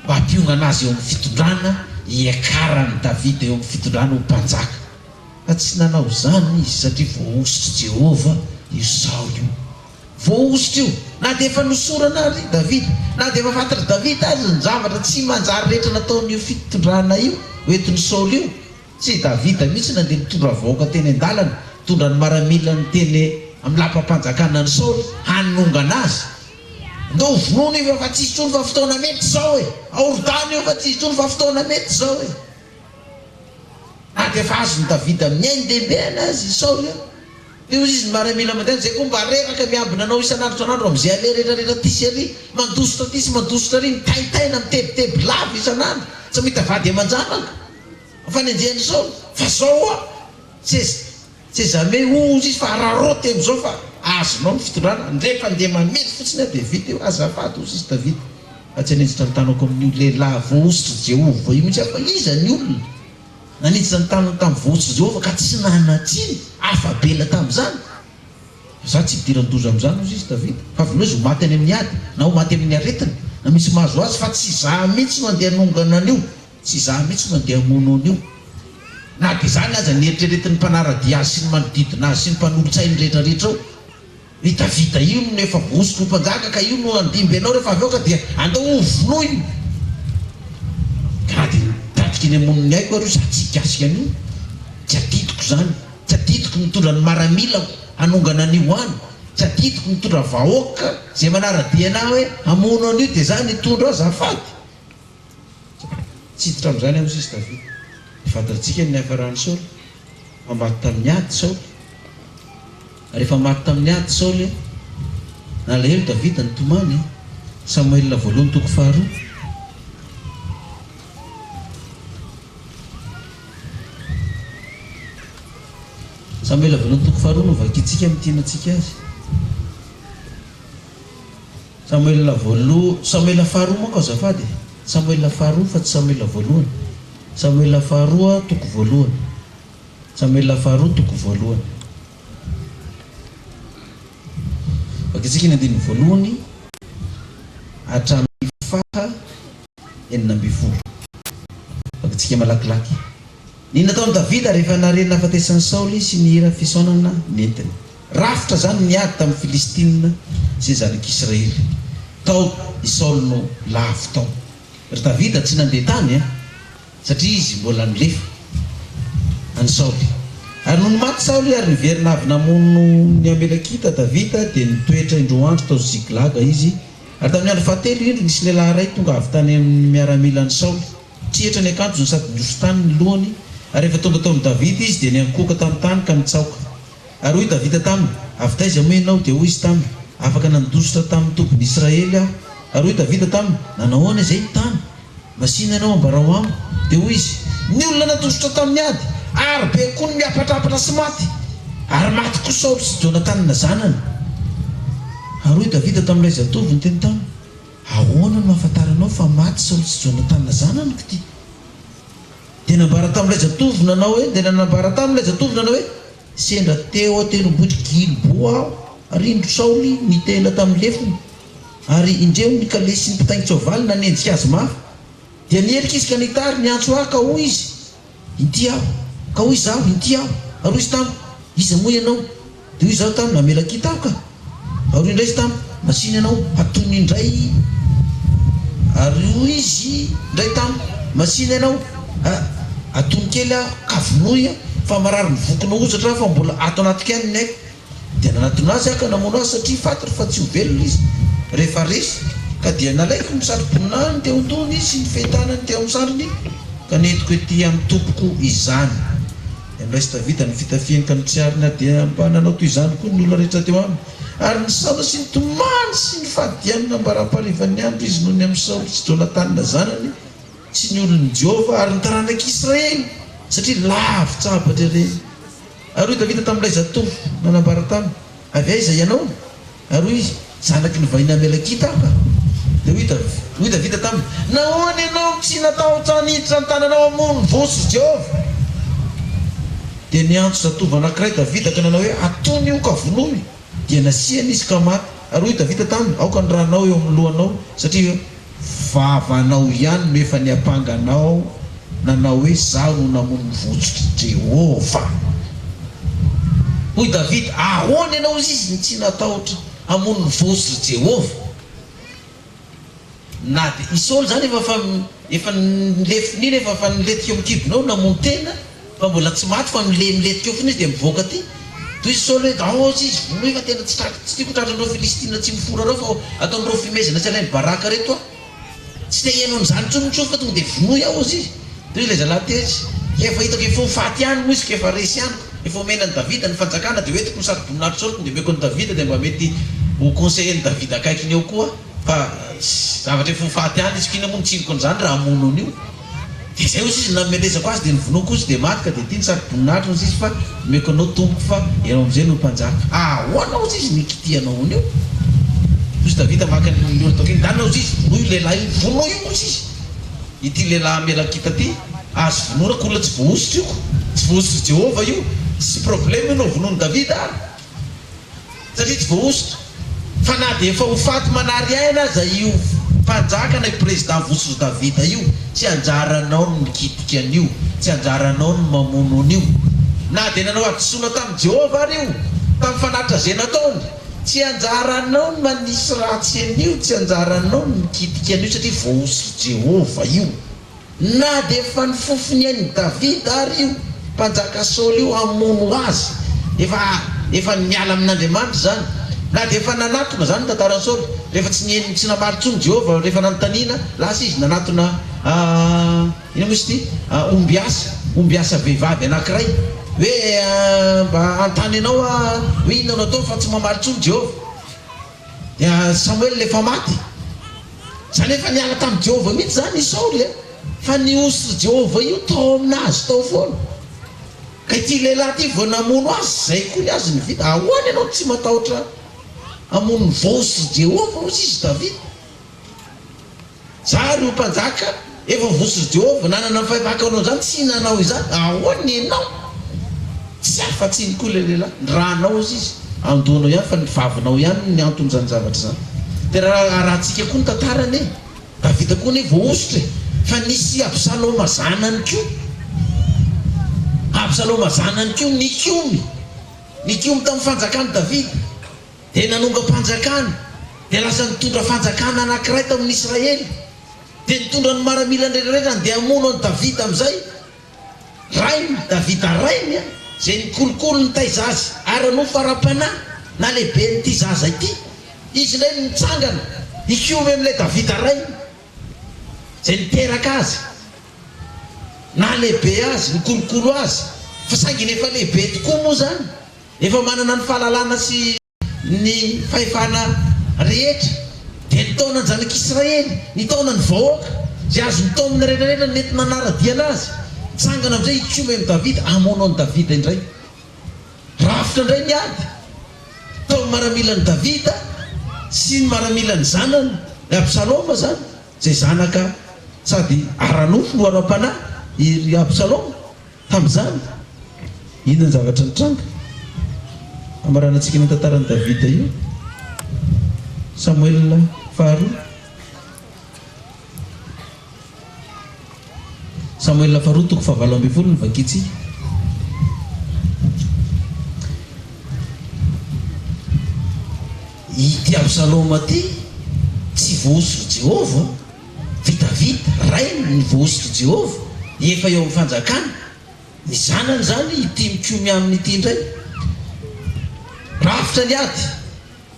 mba hampiongana azy eo amin'ny fitondrana, hiakaran'i Davida eo amin'ny fitondrana ho mpanjaka. Fa tsy nanao izany izy satria voahosotr'i Jehovah io Saoly io. Voahosotra io, na dia efa nosorana ary i Davida, na dia efa fantatr'i Davida aza ny zavatra tsy manjary rehetra nataon'io fitondrana io, hoentin'i Saoly io. Tsy i Davida mihitsy nandeha nitondra vahoaka teny an-dalana, nitondra ny miaramilany teny amin'ny lapam-panjakana an'i Saoly hanongana azy. Ndao hovonoina io fa tsy hisy intsony fa fotoana mety izao e! Aorodano io fa tsy hisy intsony fa fotoana mety izao e! Na dia efa azon'i Davida miain-dehibehana aza i Saoly an! Dia hoy izy ny maramila mandeha izay koa mba reraka miambina anao isan'andro isan'andro amin'izay aleha rehetra rehetra aty sy ary, mandositra aty sy mandositra ary, mitaintaina, mitebiteby lava isan'andro, tsy mahita vady aman-janaka. Fanenjehan'i Saoly. Fa zao ho'a, c'est c'est jamais hozy izy fa araraoty amin'izao fa azonao ny fitondrana, ndre fa ndeha mamely fotsiny aho dia vita io, azafady hozy izy Davida, fa tsy hanenjitra ny tanako amin'io lehilahy voahositr'i Jehovah io mihitsy aho, fa iza ny olona nanenjitra ny tanany tamin'ny voahositr'i Jehovah ka tsy nanan-tsiny, afa-bela tamin'izany? Fa za tsy hidiran-doza amin'izany hozy izy Davida, fa avelao izy ho maty any amin'ny ady, na ho maty amin'ny aretina, na misy mahazo azy, fa tsy za mihitsy no andeha hanongana an'io. Tsy izaho mihitsy no andeha hamono an'io. Na dia izany aza, neritreretin'ny mpanara-dia azy sy ny manodidina azy sy ny mpanolotsainy rehetrarehetra ao, I Davida io no efa voahosotro ho mpanjaka ka io no handimby anao rehefa avy eo ka dia andao hovonoina. Ka na dia nitadika eny hamono ny aiko ary io, izaho tsy hikasika an'io. Tsy adidiko izany. Tsy adidiko ny mitondra ny maramilako hanongana an'io any. Tsy adidiko ny mitondra vahoaka izay manara-dia an'ahy hoe hamono an'io dia izaho no hitondra azy azafady. Tsy hiditra amin'izany aho, hoy izy Davida. Fantatsika ny niafaran'i Saoly, fa maty tamin'ny ady Saoly. Ary rehefa maty tamin'ny ady Saoly, nalahelo Davida nitomany. Samoela voalohany toko faharoa. Samoela voalohany toko faharoa no vakintsika amintinantsika azy. Samoela voaloha, Samoela faharoa manko azafady e, Samoela faharoa fa tsy Samoela voalohany, Samoela faharoa toko voalohany, Samoela faharoa toko voalohany. Vakintsika ny andininy voalohany hatramin'ny faha 16. Vakintsika malakilaky. Ny nataon'i Davida rehefa nahare ny nahafatesan'i Saoly sy ny hira fisaonana nentiny. Rafitra izany ny ady tamin'ny Filistina sy ny zanak'Israely. Tao i Saoly no lavo tao. Ry Davida tsy nandeha tany an, satria izy mbola nilefa an'i Saoly. Ary nony maty Saoly ary niverina avy namono ny Amelekita Davida, dia nitoetra indroa andro tao Ziklaga izy. Ary tamin'ny andro fahatelo, indro, nisy lehilahy iray tonga avy tany amin'ny miaramilan'i Saoly. Triatra ny akanjony sady nihoso-tany ny lohany, ary rehefa tonga tao amin'i Davida izy, dia niankohoka tamin'ny tany ka nitsaoka. Ary hoy Davida taminy, Avy taiza moa ianao? Dia hoy izy taminy, Afaka nandositra tamin'ny tobin'i Israely aho. Ary hoy Davida taminy, Nanao ahoana izay ny tany? Masìna ianao, ambarao amiko. Dia hoy izy, Ny olona nandositra tamin'ny ady, ary be koa ny miapatrapatra sy maty. Ary maty koa Saoly sy Jonatana zanany. Ary hoy Davida tamin'ilay zatovo niteny taminy, Ahoana no ahafantaranao fa maty Saoly sy Jonatana zanany k'ty? Dia nambara tamin'ilay zatovo nanao hoe, dia nanambara taminy ilay zatovo nanao hoe, Sendra teo an-tendrombohitr'i Gilboa aho, ary indro Saoly nitehina tamin'ny lefony, ary indreo ny kalesy sy ny mpitaingin-tsoavaly nanenjika azy mafy. Dia niherika izy ka nita ary niantso ahy ka hoy izy, Inty aho. Ka hoy izaho, Inty aho. Ary hoy izy tamiko, Iza moa ianao? Dia hoy izaho taminy, Amelakita aho ka. Ary hoy indray izy tamiko, Masìna ianao, hatony indray. Ary hoy izy indray tamiko, Masìna ianao, hatony kely aho, ka vonoy aho, fa marary ny vokona hozatra aho, fa mbola ato anatiko ihany ny aiko. Dia nanatona azy aho ka namono azy, satria fantany fa tsy ho velona izy rehefa resy. Ka dia nalaiko ny satroboninahiny teo an-dohany sy ny fehi-tanany teo amin'ny sandriny, ka nentiko ety amin'ny tompoko izany. Dia noraisin'i Davida ny fitafiany ka notsiariny, ary dia mba nanao toy izany koa ny olona rehetra teo aminy. Ary nisaona sy nitomany sy nifady hanina ambara-paharivan'ny andro izy noho ny amin'i Saoly sy Jonatana zanany sy ny olon'i Jehovah ary ny taranak'Israely, satria lavitsabatra ireny. Ary hoy Davida tamin'ilay zatovo nanambara taminy, Avy aiza ianao? Ary hoy izy, Zanaky ny vahiny Amelekita aho ka. Dia hoy hoy Davida taminy, Nahoana ianao no tsy natahotra haniditra ny tananao hamono ny vosotr'i Jehovah? Dia niantso zatovo anankiray Davida ka nanao hoe, Atony io ka vonoy. Dia nasiany izy ka maty. Ary hoy Davida taminy, Aoka ny ranao eo amin'ny lohanao, satria Vavanao ihany no efa niampanga anao nanao hoe, 'Izaho no namono ny votsotr'i Jehovah. Hoy Davida, Ahoana ianao izy no tsy natahotra hamono ny votsotr'i Jehovah? Na dia i Saoly izany efa efa nilefona iny, efa efa nilentika eo amin'ny kibony eo, namono tena. Fa mbola tsy maty fa milentika eo foana izy dia mivoaka aty. Toy izy Saoly hoe, Ao izy izy vonoy fa tena tsy tratry, tsy tiako ho tratran'ireo Filistina tsy mifora ireo fa ataon'ireo fimezana sy alainy baraka ireto aho. Tsy te hihaino an'izany intsony ny sofiko fa tonga dia vonoy aho hozy izy. Toy ilay zalahy tetsy, ka efa hitako efa ho faty ihany moa izy ka efa resy ihany ko. Efa omena an'i Davida ny fanjakana dia hoentiko ny satroboninahitry Saoly dia omeko an'i Davida dia mba mety ho conseiller n'i Davida akaikiny eo koa fa zavatra efa ho faty any izy k'inona moa ny tsiniko an'izany raha hamono an'io dia izay hozy izy namelezako azy dia novonoiko izy dia maty ka dia ity ny satroboninahitry hozy izy fa omeko anao tompoko fa ianao amin'izay no mpanjaka ahoana hozy izy ny hikitihanao an'io hozy Davida maka ny olona tao akaiky ndana hozy izy vonoy io lehilahy io vonoy io hozy izy Ity lehilahy Amelakita ity, azo vonoina ko olona tsy voahosotra io ko, tsy voahosotr'i Jehovah io, tsisy problème io na ho vonoin'i Davida ary, satria tsy voahosotra, fa na dia efa ho faty manary aina aza io mpanjaka na io président vosotr'i Davida io, tsy anjaranao ny mikitika an'io, tsy anjaranao ny mamono an'io, na dia nanao hadisoana tamin'i Jehovah ary io, tamin'ny fanatitra izay nataony. Tsy anjaranao ny manisy ratsy an'io, tsy anjaranao ny mikitika an'io satria voahosotr'i Jehovah io. Na dia efa nifofo ny ain'i Davida ary io mpanjaka Saoly io hamono azy, efa efa niala amin'Andriamanitra izany, na dia efa nanatona, izany ny tantaran'i Saoly, rehefa tsy niheno tsy namaly intsony Jehovah rehefa nanontaniana, lasa izy nanatona Inona moa izy ity? Ombiasa, ombiasa vehivavy anankiray. Hoe mba hanontany anao aho hoe inona no atao fa tsy mamaly intsony Jehovah. Dia Samoela efa maty. Izany hoe efa niala tamin'i Jehovah mihitsy izany i Saoly e. Fa ny hositr'i Jehovah io tao aminazy tao foana. Ka ity lehilahy ity vao namono azy, izay koa ny azy no vita. Ahoana ianao no tsy matahotra hamono ny voahositr'i Jehovah hozy izy Davida? Za ry ho mpanjaka efa vosotr'i Jehovah, nanana ny fahefako hanao izany, tsy nanao izany, ahoana ianao? Tsy afa-tsiny koa ilay lehilahy, ny rànao hozy izy, andohanao ihany fa ny vavinao ihany ny anton'izany zavatra izany. Dia raha arahantsika koa ny tantara anie, Davida koa anie voahosotra e, fa nisy Absaloma zanany koa, Absaloma zanany koa nikomy, nikomy tamin'ny fanjakan'i Davida. Dia nanongam-panjakana, dia lasa nitondra fanjakana anankiray tao amin'ny Israely. Dia nitondra ny maramilany rehetrarehetra handeha hamono an'i Davida amin'izay. Rainy, Davida rainy, izay nikolokolo nitaiza azy ara-nofo ara-panahy, nalehiben'ity zaza ity. Izy indray no nitsangana hikomy amin'ilay Davida rainy, izay niteraka azy, nahalehibe azy, nikolokolo azy. Fa saingy ny efa lehibe tokoa moa izany. Efa manana ny fahalalana sy ny fahefana rehetra, dia nitaona ny zanak'Israely, nitaona ny vahoaka, izay azo notaomina rehetrarehetra nety nanara-dia anazy. Nitsangana amin'izay hikomy amin'i Davida, hamono an'i Davida indray. Rafitra indray ny ady tao amin'ny maramilan'i Davida sy ny maramilan'ny zanany, i Absaloma izany, izay zanaka sady ara-nofo no ara-panahy i Absaloma. Tamin'izany, inona ny zavatra nitranga? Hamaranantsika ny tantaran'i Davida io. Samoela faharoa. Samoela faharoa toko fahavalo ambinifolo no vakintsika. Ity Absaloma ity tsy voahosotr'i Jehovah. Fa i Davida, rainy, no voahosotr'i Jehovah, efa eo amin'ny fanjakana. Ny zanany izany, ity mikomy aminy ity indray. Rafitra ny ady.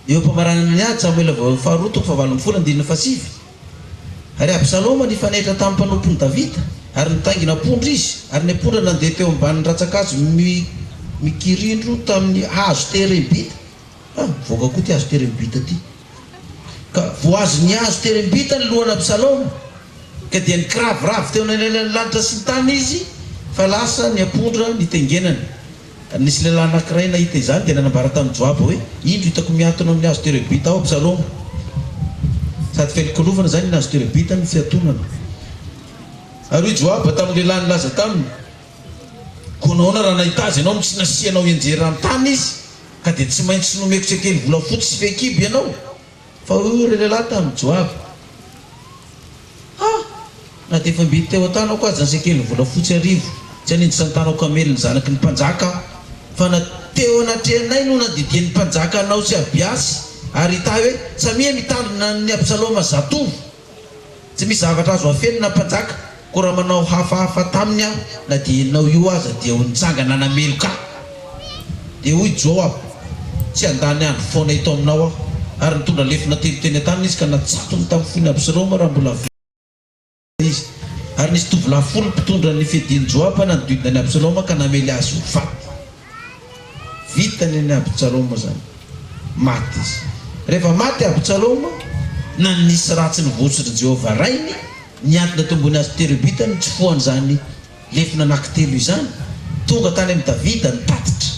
Eo am-pamaranana ny ady, Samoela faharoa toko fahavalo ambinifolo andininy fahasivy. Ary Absaloma nifanehitra tamin'ny mpanompon'i Davida, ary nitaingina ampondra izy, ary ny ampondra nandeha teo ambanin'ny rantsankazo mikirindro tamin'ny hazo terebinta. Ah, mivoaka koa ity hazo terebinta ity. Ka voahazon'ny hazo terebinta ny lohan'i Absaloma, ka dia nikiraviravy teo anelanelan'ny lanitra sy ny tany izy, fa lasa ny ampondra nitaingenany. Ary nisy lehilahy anankiray nahita izany, dia nanambara tamin'i Joaba hoe, Indro, hitako mihantona amin'ny hazo terebinta ao Absaloma. Sady fialokalofana izany iny hazo terebinta no fiantonana. Ary hoy Joaba tamin'ny lehilahy nilaza taminy, Koa nahoana raha nahita azy ianao no tsy nasianao hianjera an-tany izy? Ka dia tsy maintsy nomeko sekely volafotsy sy fehikibo ianao? Fa hoy ireo lehilahy tamin'i Joaba, Ha! Na dia efa mby teo an-tanako aza ny sekely volafotsy arivo, tsy hanindritra ny tanako hamely ny zanaky ny mpanjaka aho. Fa na teo anatrehanay no nandidian'ny mpanjaka anao sy Abiasy ary Itahy hoe, Samia mitandrina an'i Absaloma zatovo! Tsy misy zavatra azo afenina mpanjaka, koa raha manao hafahafa taminy aho, na dia ianao io aza dia ho nitsangana hanameloka ahy. Dia hoy Joaba, Tsy handany andro foana eto aminao aho. Ary nitondra lefona telo teny an-tanany izy ka natsatony tamin'ny fon'i Absaloma raha mbola velona izy. Ary nisy tovolahy folo mpitondra ny fiadian'i Joaba nanodidina an'i Absaloma ka namely azy ho faty. Vita ny an'i Absaloma izany. Maty izy. Rehefa maty Absaloma, na nisy ratsy nivotsotr'i Jehovah rainy, nihantona teo ambony hazo terebinta nitsofohan'izany lefona anankitelo izany, tonga tany amin'i Davida ny tatitra.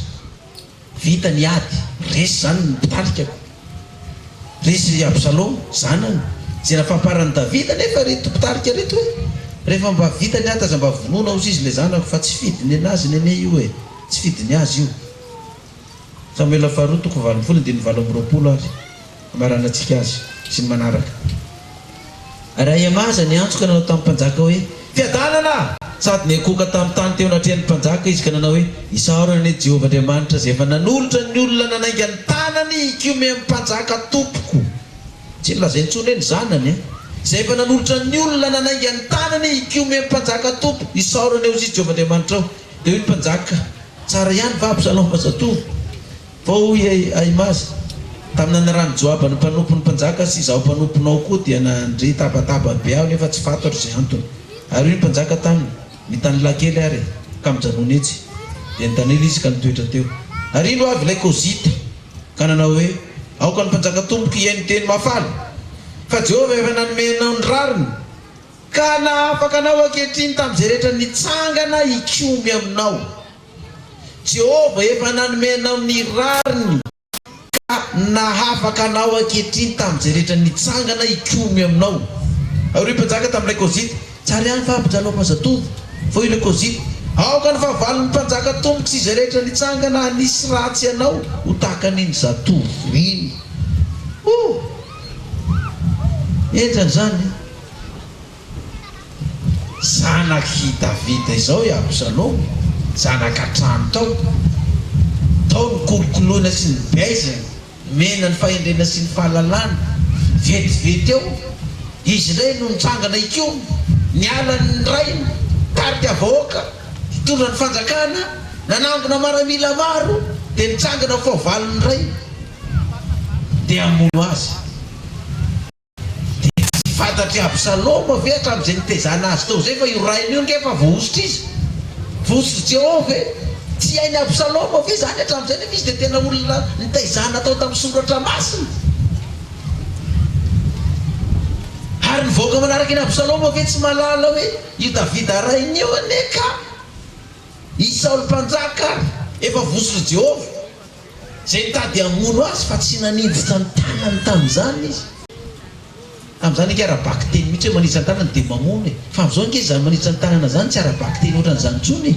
Vita ny ady, resy izany ny mpitarikako. Resy i Absaloma, zanany. Izay nafamparan'i Davida anefa ireto mpitarika ireto hoe, Rehefa mba vita ny ady aza mba vonoina hozy izy ilay zanako fa tsy fidiny anazy ny anie io e! Tsy fidiny azy io. Samoela faharoa toko 18 andininy 28 ary hamaranantsika azy sy ny manaraka. Ary Ahimaza niantso ka nanao tamin'ny mpanjaka hoe, Fiadanana! Sady niankohoka tamin'ny tany teo anatrehan'ny mpanjaka izy ka nanao hoe, Isaorana anie Jehovah Andriamanitra izay efa nanolotra ny olona nanainga ny tanany hikomy amin'ny mpanjaka tompoko. Tsy nilaza intsony hoe ny zanany an! Izay efa nanolotra ny olona nanainga ny tanany hikomy amin'ny mpanjaka tompoko. Isaorana anie hozy izy Jehovah Andriamanitrao. Dia hoy ny mpanjaka, Tsara ihany va Absaloma zatovo? Fa hoy i Ahimaza, Tamin'ny nanarahan'i Joaba ny mpanompon'ny mpanjaka sy izaho mpanomponao koa dia nandre tabataba be aho nefa tsy fantatro izay antony. Ary hoy ny mpanjaka taminy, Mitanilà kely ary e, ka mijanòna etsy. Dia nitanila izy ka nitoetra teo. Ary indro avy ilay Kozita, ka nanao hoe, Aoka ny mpanjaka tompoko hihaino teny mahafaly, fa Jehovah efa nanome anao ny rariny, ka nahafaka anao ankehitriny tamin'izay rehetra nitsangana hikomy aminao. Jehovah efa nanome anao ny rariny ka nahafaka anao ankehitriny tamin'izay rehetra nitsangana hikomy aminao. Ary hoy mpanjaka tamin'ilay Kozita, Tsara ihany fa Absaloma zatovo. Fa hoy ilay Kozita, Aoka ny fahavalon'ny mpanjaka tompoko sy izay rehetra nitsangana hanisy ratsy anao ho tahaka an'iny zatovo iny. Oh! Henjana izany an! Zanak'i Davida izao i Absaloma, zanaka an-trano tao. Tao ny kolokoloina sy ny beazina, nomena ny fahendrena sy ny fahalalana. Vetivety eo, izy indray no nitsangana hikomy, niala ny rainy, nitarika vahoaka, nitondra ny fanjakana, nanangona maramila maro, dia nitsangana ho fahavalon'ny rainy, dia hamono azy. Dia tsy fantatr'i Absaloma ve hatramin'izay nitezana azy teo izay fa io rainy io ange efa voahosotra izy? Voahosotr'i Jehovah e! Tsy hain'i Absaloma ve izany hatramin'izay nefa izy dia tena olona nitaizana tao tamin'ny soratra masina? Ary ny vahoaka manaraka an'i Absaloma ve tsy mahalala hoe io Davida rainy io anie ka i Saoly mpanjaka ary efa voahosotr'i Jehovah? Izay nitady hamono azy fa tsy naninjitra ny tanany tamin'izany izy. Tamin'izany ange ara-bakiteny mihitsy hoe manitsy ny tanana dia mamono e. Fa amin'izao ange izany manitsy ny tanana izany tsy ara-bakiteny ohatran'izany intsony e.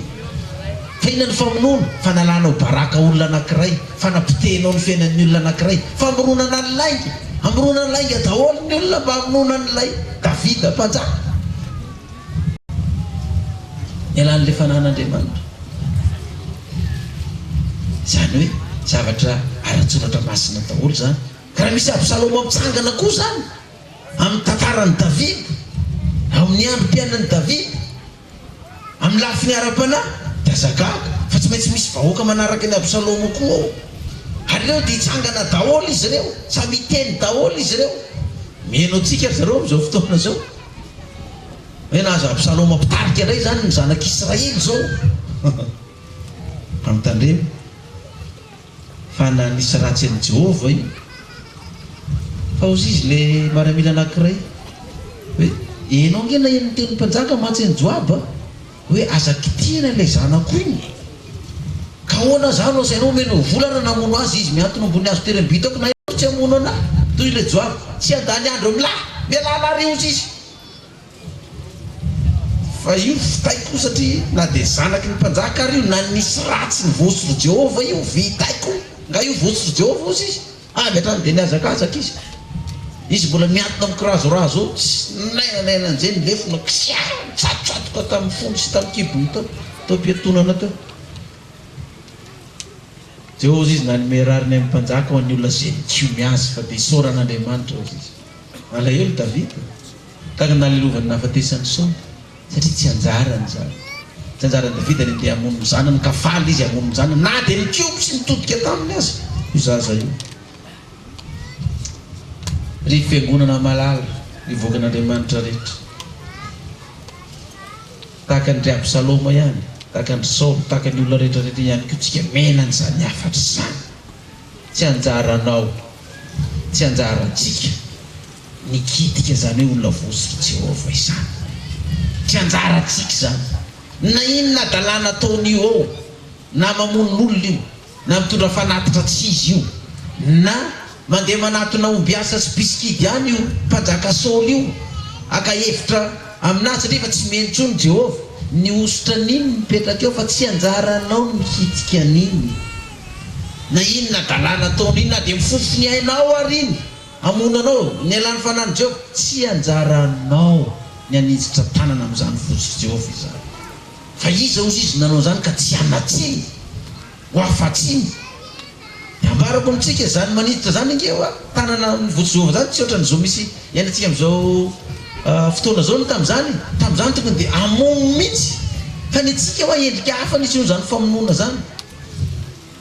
Fa inona ny famonoana? Fanalanao baraka olona anankiray, fanapotehinao ny fiainan'ny olona anankiray, famoronana ny lainga. Amoronana lainga daholo ny olona mba hamonoana an'ilay Davida mpanjaka. Nialan'ilay fanahin'Andriamanitra. Izany hoe zavatra ara-tsoratra masina daholo izany. Ka raha misy Absaloma mitsangana koa izany amin'ny tantaran'i Davida, amin'ny androm-piainan'i Davida, amin'ny lafiny ara-panahy, dia aza gaga fa tsy maintsy misy vahoaka manaraka an'i Absaloma koa ao. Ary ireo dia hitsangana daholo izy ireo, samy hiteny daholo izy ireo. Mihaino antsika ry zareo amin'izao fotoana izao. Hoe nahazo Absaloma mpitarika indray izany ny zanak'Israely izao. Fa mitandrema fa nanisy ratsy an'i Jehovah io. Fa hozy izy ilay maramila anankiray hoe, Enao ange naheno ny tenin'ny mpanjaka mantsy an'i Joaba hoe aza kitihina ilay zanako iny. Ka ahoana za no asainao omenao vola raha namono azy izy mihantona ambony hazo tery am-bitako na ianao tsy hamono anah? Toy ilay Joaba, tsy handany andro amin'lah! Mialà lah re hozy izy. Fa io vitaiko satria na dia zanaky ny mpanjaka ary io na nisy ratsy ny voasotr'i Jehovah io vitaiko. Nga io voasotr'i Jehovah hozy izy? Avy hatrany dia nihazakazaka izy. Izy mbola mihantona amin'ny kirazorazo eo, tsy nainanaina an'izay ny lefona, ksia! Nitsatotsatoka tamin'ny fony sy tamin'ny kibony teo, teo am-piantonana teo. Jehovah hozy izy nanome rariny amin'ny mpanjaka ho an'ny olona izay nikomy azy, fa dia isaorana Andriamanitra hozy izy. Nalahelo Davida. Tahaka ny nalelovany nahafatesan'i Saoly, satria tsy anjarany izany. Tsy anjaran'i Davida ny handeha hamono ny zanany, ka faly izy hamono ny zanany, na dia nikomy sy nitodika taminy aza io zaza io. Ry fiangonana malala, ry vahoakan'Andriamanitra rehetra, tahaka an-dry Absaloma ihany. Tahaka an-dry Saoly, tahaka ny olona rehetra rehetra ihany koa tsika mena an'izany hafatra izany. Tsy anjaranao, tsy anjarantsika ny hikitika izany hoe olona voahosotr'i Jehovah izany. Tsy anjarantsika izany. Na inona hadalana ataon'io eo, na mamono olona io, na mitondra fanatitra tsy izy io, na mandeha manatona ombiasa sy bisikidy any io mpanjaka Saoly io, haka hevitra aminazy satria efa tsy miheno intsony Jehovah. Ny hosotra an'iny no mipetraka eo fa tsy anjaranao ny mikitika an'iny. Na inona hadalana ataony iny, na dia mifofo ny ainao ary iny, hamono anao, ny halan'ny fanahin'i Jehovah, tsy anjaranao ny haninjitra tanana amin'izany vosotr'i Jehovah izany. Fa iza hozy izy nanao izany ka tsy hanan-tsiny, ho afa-tsiny? Dia ambarako amintsika izany maniditra izany ange hoa, tanana amin'ny vosotr'i Jehovah izany tsy ohatran'izao misy iainantsika amin'izao fotoana izao ny tamin'izany e! Tamin'izany tokony dia hamono mihitsy, fa ny antsika hoa endrika hafa nisy an'izany famonoana izany.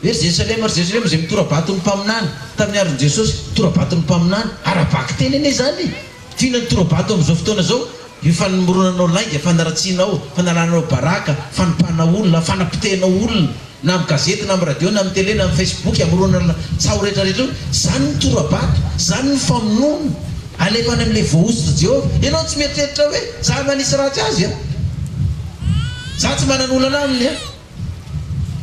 Hoe ry Jerosalema, ry Jerosalema izay mitora-bato ny mpaminany, tamin'ny andron'i Jesosy, tora-bato ny mpaminany, ara-bakiteny anie izany e! Tiana ny tora-bato amin'izao fotoana izao, io fanomoronanao lainga, fanaratsianao, fanalanao baraka, fanompana olona, fanapotehana olona, na amin'ny gazety, na amin'ny radio, na amin'ny tele, na amin'ny facebook, amoronana tsaho rehetrarehetra io, izany ny tora-bato, izany ny famonoana, alefa any amin'ilay voahosotr'i Jehovah. Ianao tsy mieritreritra hoe, za manisy ratsy azy an! Za tsy manana olana aminy an!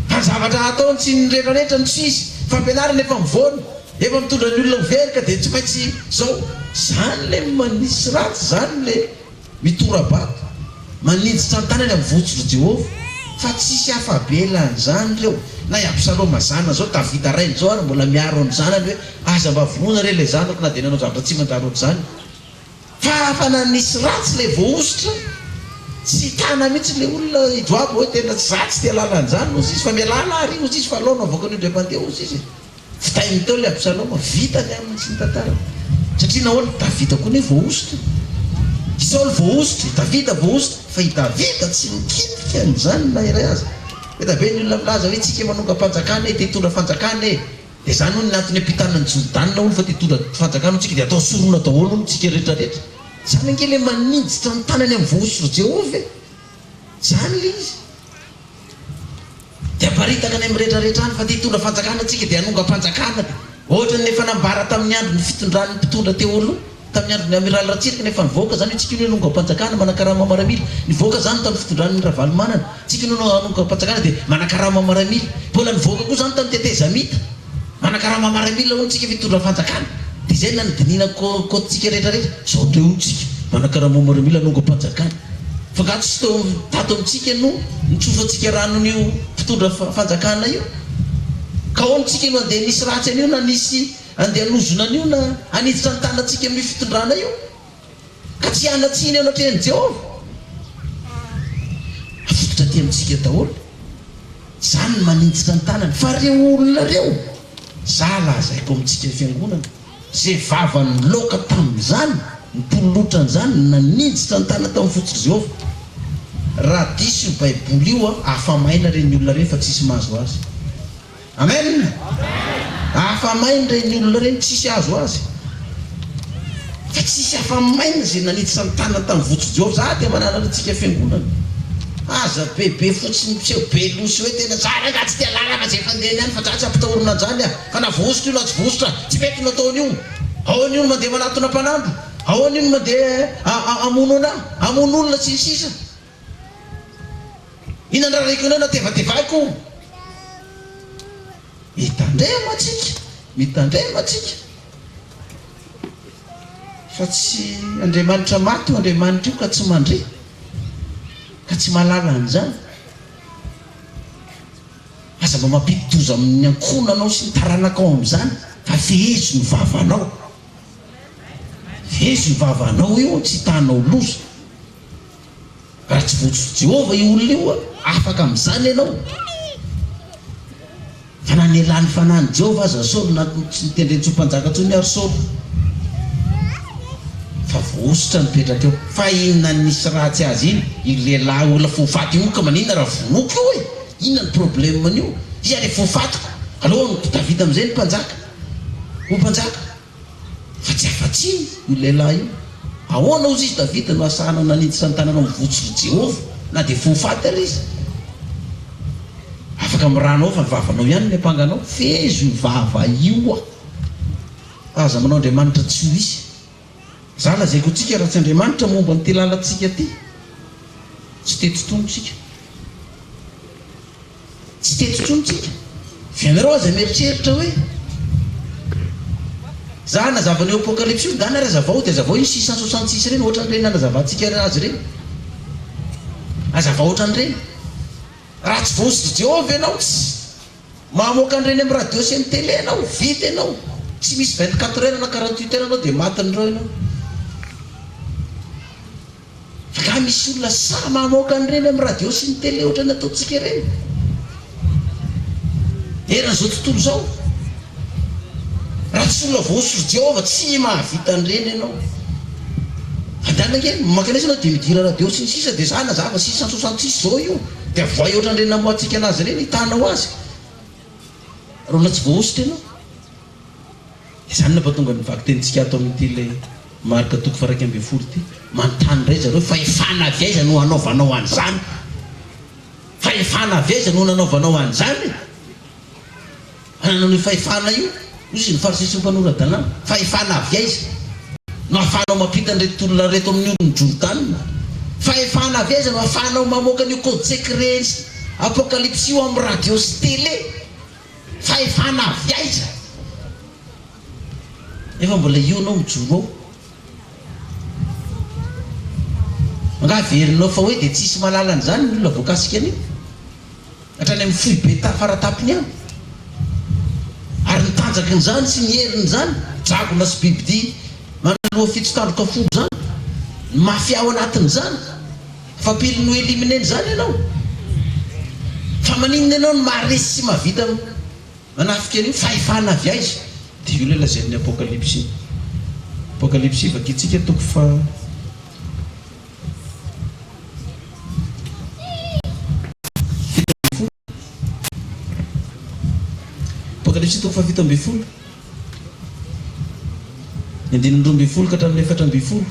Fa ny zavatra ataony sy ny retraretra no tsy izy. Fampianarana efa mivoana, efa mitondra ny olona ho very ka dia tsy maintsy zao. Zany le manisy ratsy, zany le mitora-bato, maninjitra ny tanany amin'ny votsotry Jehovah. Fa tsisy afa-bela an'izany reo. Na i Absaloma zanany zao, Davida rainy zao ary mbola miaro ny zanany hoe aza mba vonoina re ilay zanako na dia nanao zavatra tsy manjary ohatr'izany. Fa fa na nisy ratsy ilay voahosotra, tsy tana mihitsy ilay olona i Joaba hoe tena tsy za tsy te halala an'izany hozy izy fa mialala ary hozy izy fa alao no avoakan'io indray mandeha hozy izy e. Vitainy teo ilay Absaloma, vita ny aminy sy ny tantarany. Satria nahoana? Davida koa anie voahosotra e. I Saoly voahosotra, i Davida voahosotra, fa i Davida tsy nikitika an'izany na iray aza. Be dia be ny olona milaza hoe tsika manongam-panjakana e, te hitondra fanjakana e. Dia izany hono ny antony ampitana an'i Jordana hono fa te hitondra fanjakana hono tsika dia atao sorona daholo hono tsika rehetra rehetra. Izany ange ilay maninjitra ny tanany amin'ny voahosotr'i Jehovah e! Izany ilay izy. Dia aparitaka any amin'ny rehetra rehetra any fa te hitondra fanjakana tsika dia hanongam-panjakana dia. Ohatran'ny efa nambara tamin'ny andron'ny fitondran'ny mpitondra teo aloha, tamin'ny andron'ny Amiral Ratsiraka nefa nivoaka izany hoe tsika io no hanongam-panjakana manakarama maramila. Nivoaka izany tamin'ny fitondran'ny Ravalomanana. Tsika no hanongam-panjakana dia manakarama maramila. Mbola nivoaka koa izany tamin'ny tetezamita. Manakarama maramila hono tsika fitondra fanjakana. Dia izay no nanodinina côte-tsika rehetra rehetra. Izao indray hono tsika manakarama maramila hanongam-panjakana. Fa angaha tsy tao tato amintsika no nitsofantsika ranon'io mpitondra fanjakana io? Ka hono tsika no andeha nisy ratsy an'io na nisy andeha hanozona an'io na haniditra ny tanantsika amin'io fitondrana io? Ka tsy hanan-tsiny eo anatrehan'i Jehovah. Afototra aty amintsika daholo. Izany no maninjitra ny tanany. Fa ireo olona ireo, za lazaiko amintsika fiangonana, izay vava niloaka tamin'izany, nitololotra an'izany, naninjitra ny tanany tamin'ny fototr'i Jehovah. Raha diso io Baiboly io, afa-maina ireny olona ireny fa tsisy mahazo azy. Amen! Afa-maina ireny olona ireny, tsisy azo azy. Fa tsisy afa-maina izay naniditra ny tanany tamin'ny votsy Jehovah. Za dia mananatra antsika fiangonana. Aza be be fotsiny miseho be loha sy hoe tena za rangaha tsy tia lalana izay fandehany any fa za tsy ampitahorina an'izany aho. Fa na voahosotra io na tsy voahosotra, tsy mety ny ataony io. Ahoana io no mandeha manatona mpanandro? Ahoana io no mandeha hamono anah? Hamono olona sy ny sisa. Inona ny rarahiko anao na tevatevahiko o? Mitandrema tsika, mitandrema tsika fa tsy Andriamanitra maty io Andriamanitra io ka tsy mandre, ka tsy mahalala an'izany. Aza mba mampidi-doza amin'ny ankohonanao sy ny taranakao amin'izany fa fehezo ny vavanao. Fehezo ny vavanao io tsy hitanao loza. Raha tsy voatsotr'i Jehovah io olona io, afaka amin'izany ianao. Fa na nialan'ny fanahin'i Jehovah aza Saoly, na tsy notendreny tsy ho mpanjaka intsony ary Saoly, fa voahosotra nipetraka eo. Fa inona no nisy ratsy azy iny? Io lehilahy olona fo faty io ka maninona raha vonoiko io e? Inona ny problème-n'io? Izy ary efa ho fatiko. Aleo hanompo Davida amin'izay ny mpanjaka. Ho mpanjaka. Fa tsy afa-tsiny io lehilahy io. Ahoana hozy izy Davida no asahanao naniditra ny tananao mivotsotry Jehovah na dia efa ho faty ary izy? Afaka mirano ao fa ny vavanao ihany no miampanga anao. Fehezo io vava io a! Aza manao Andriamanitra tsy ho hisy. Za lazaiko antsika raha tsy Andriamanitra momba an'ity lalantsika ty, tsy teto intsony tsika. Tsy teto intsony tsika. Fa ianareo aza mieritreritra hoe za hanazava an'io apokalypsy io, ndana ary azavao dia azavao iny 666 ireny ohatran'ireny nanazavantsika azy ireny. Azavao ohatran'ireny. Raha tsy voahosotr'i Jehovah ianao, tsy mamoaka an'ireny amin'ny radio sy amin'ny télé ianao, vita ianao. Tsy misy 24 heures na 48 heures ianao dia matin'ireo ianao. Fa nga misy olona sahy mamoaka an'ireny amin'ny radio sy ny télé ohatran'ny ataontsika ireny? Eran'izao tontolo izao. Raha tsy olona voahosotr'i Jehovah, tsy mahavita an'ireny ianao. Andana ange, mankanesa ianao dia midira radio sy ny sisa dia za nazava 666 izao io, dia avoahy ohatran'ireny namoahantsika anazy ireny, hitanao azy. Raha olona tsy voahosotra ianao. Izany no nampatonga ny vakitenintsika ato amin'ity ilay Marka toko faha-11 ity. Manontany indray zareo, fahefana avy aiza no hanaovanao an'izany? Fahefana avy aiza no nanaovanao an'izany? Hanana an'io fahefana io, hoy izy, ny Fariseo sy ny mpanora-dalàna. Fahefana avy aiza no ahafahanao mampita an'ireto olona ireto amin'ny oron'i Jordana? Fahefana avy aiza no ahafahanao mamoaka an'io code secret Apokalypsy io amin'ny radio sy télé? Fahefana avy aiza? Nefa mbola io ianao mijoro ao. Angaha heverinao fa hoe dia tsisy mahalala an'izany ny olona voakasika an'io? Hatrany amin'ny foibe faratapony any. Ary ny tanjakin'izany sy ny herin'izany, dragona sy bibidia manana loha fito sy tandroka folo izany, ny mafia ao anatin'izany. Fa pile no eliminer izany ianao. Fa maninona ianao no maharesy sy mahavita manafika an'io? Fahefana avy aiza? Dia io ilay lazain'ny Apokalypsy. Apokalypsy vakintsika toko faha. 17. Apokalypsy toko faha 17. Ny andininy 12 ka hatramin'ny 14.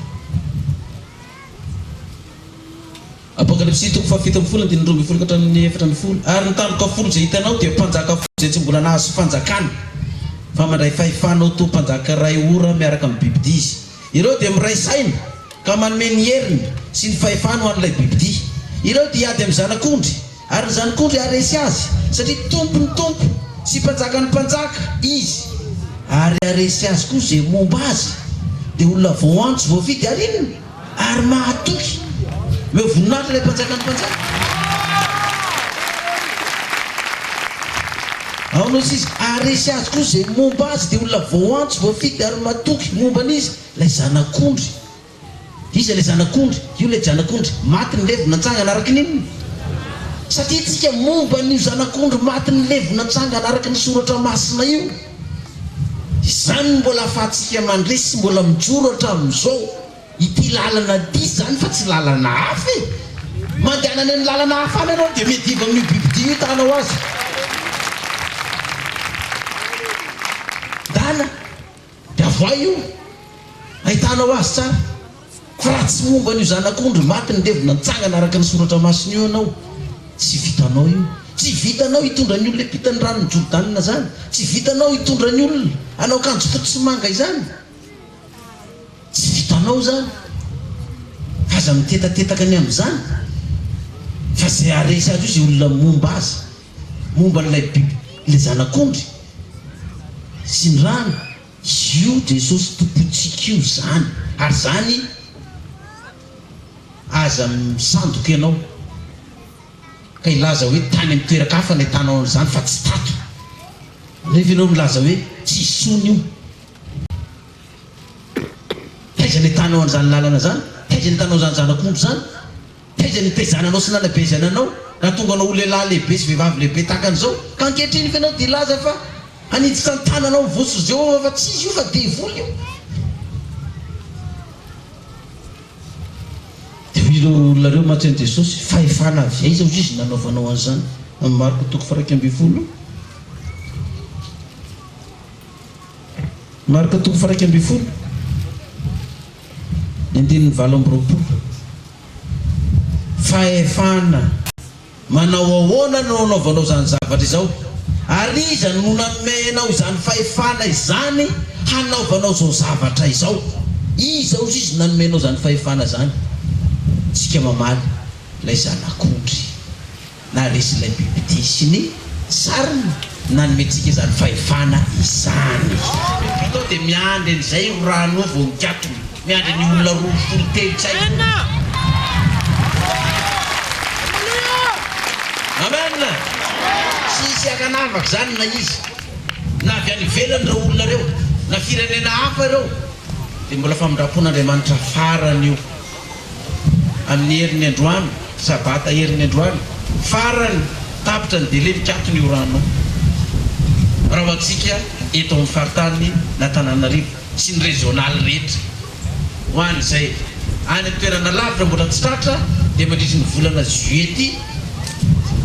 Apokalypsy toko faha 17 andininy 12 ka hatramin'ny 14. Ary ny tandroka folo izay hitanao dia mpanjaka folo izay tsy mbola nahazo fanjakana, fa mandray fahefana ho toa mpanjaka iray ora miaraka amin'ny bibidia izy. Ireo dia miray saina ka manome ny heriny sy ny fahefany ho an'ilay bibidia. Ireo dia hiady amin'ny Zanak'ondry, ary ny Zanak'ondry haharesy azy, satria Tompon'ny tompo sy Mpanjakan'ny mpanjaka Izy, ary haharesy azy koa izay momba Azy, dia olona voaantso, voafidy, ary inona? Ary mahatoky. Omeo voninahitra ilay Mpanjakan'ny mpanjaka. Aona hozy izy? Haharesy azy koa izay momba Azy, dia olona voaantso, voafidy, ary matoky. Momba an'iza? Ilay Zanak'ondry. Iza ilay Zanak'ondry? Io ilay Janak'ondry maty nilevina nitsangana araka ny inona? Satria tsika momba an'io Zanak'ondry maty nilevina nitsangana araka ny Soratra Masina io. Izany no mbola ahafahantsika mandresy sy mbola mijoro hatramin'izao. Ity lalana ity izany fa tsy lalana hafa e! Mandehana any amin'ny lalana hafa any ianao dia miadiva amin'io bibidia io hitanao azy. Dana. Dia avoahy io, ahitanao azy tsara. Fa raha tsy momba an'io zanak'ondry maty nilevina nitsangana araka ny soratra masina io ianao, tsy vitanao io. Tsy vitanao hitondra ny olona hiampita ny ranon'i Jordana izany. Tsy vitanao hitondra ny olona hanao akanjo fotsy sy manga izany. Tsy vitanao izany. Fa aza mitetatetaka ny amin'izany. Fa izay haharesy azy io, izay olona momba azy. Momba an'ilay biby, ilay zanak'ondry sy ny rany, io Jesosy Tompontsika io izany, ary izany aza misandoka ianao ka hilaza hoe tany amin'ny toeran-kafa nahitanao an'izany fa tsy tato, nefa ianao milaza hoe tsy hisy intsony io. Taiza nahitanao an'izany lalana izany? Taiza nahitanao izany zanak'ondry izany? Taiza ny nitaizana anao sy nanabeazana anao, nahatonga anao ho lehilahy lehibe sy vehivavy lehibe tahaka an'izao? Ka ankehitriny ve ianao dia hilaza fa haniditra ny tananao ny vosotr'i Jehovah fa tsy izy io fa devoly io? Dia hoy ireo olona ireo mantsy an'i Jesosy, Fahefana avy aiza hozy izy nanaovanao an'izany? Amin'ny Marka toko faha-11. Marka toko faha-11, ny andininy 28. Fahefana. Manao ahoana no anaovanao izany zavatra izao? Ary iza no nanome anao izany fahefana izany hanaovanao izao zavatra izao? Iza hozy izy no nanome anao izany fahefana izany? Tsika mamaly, Ilay Zanak'ondry. Naharesy ilay bibidia sy ny sariny nanome antsika izany fahefana izany. Vita ao dia miandry an'izay io rano io vao mikatona. Miandry ny olona 12 tsy haiko. Amen! Tsy hisy ankanavaka izany na iza, na avy any ivelany ireo olona ireo, na firenena hafa ireo, dia mbola famindram-pon'Andriamanitra farany io. Amin'ny heriny androany, sabata heriny androany, farany tapitra ny délai mikatona io rano io. Raha ho antsika eto amin'ny faritany n'Antananarivo sy ny régional rehetra. Ho an'izay any amin'ny toerana lavitra mbola tsy tratra dia mandritry ny volana juillet ity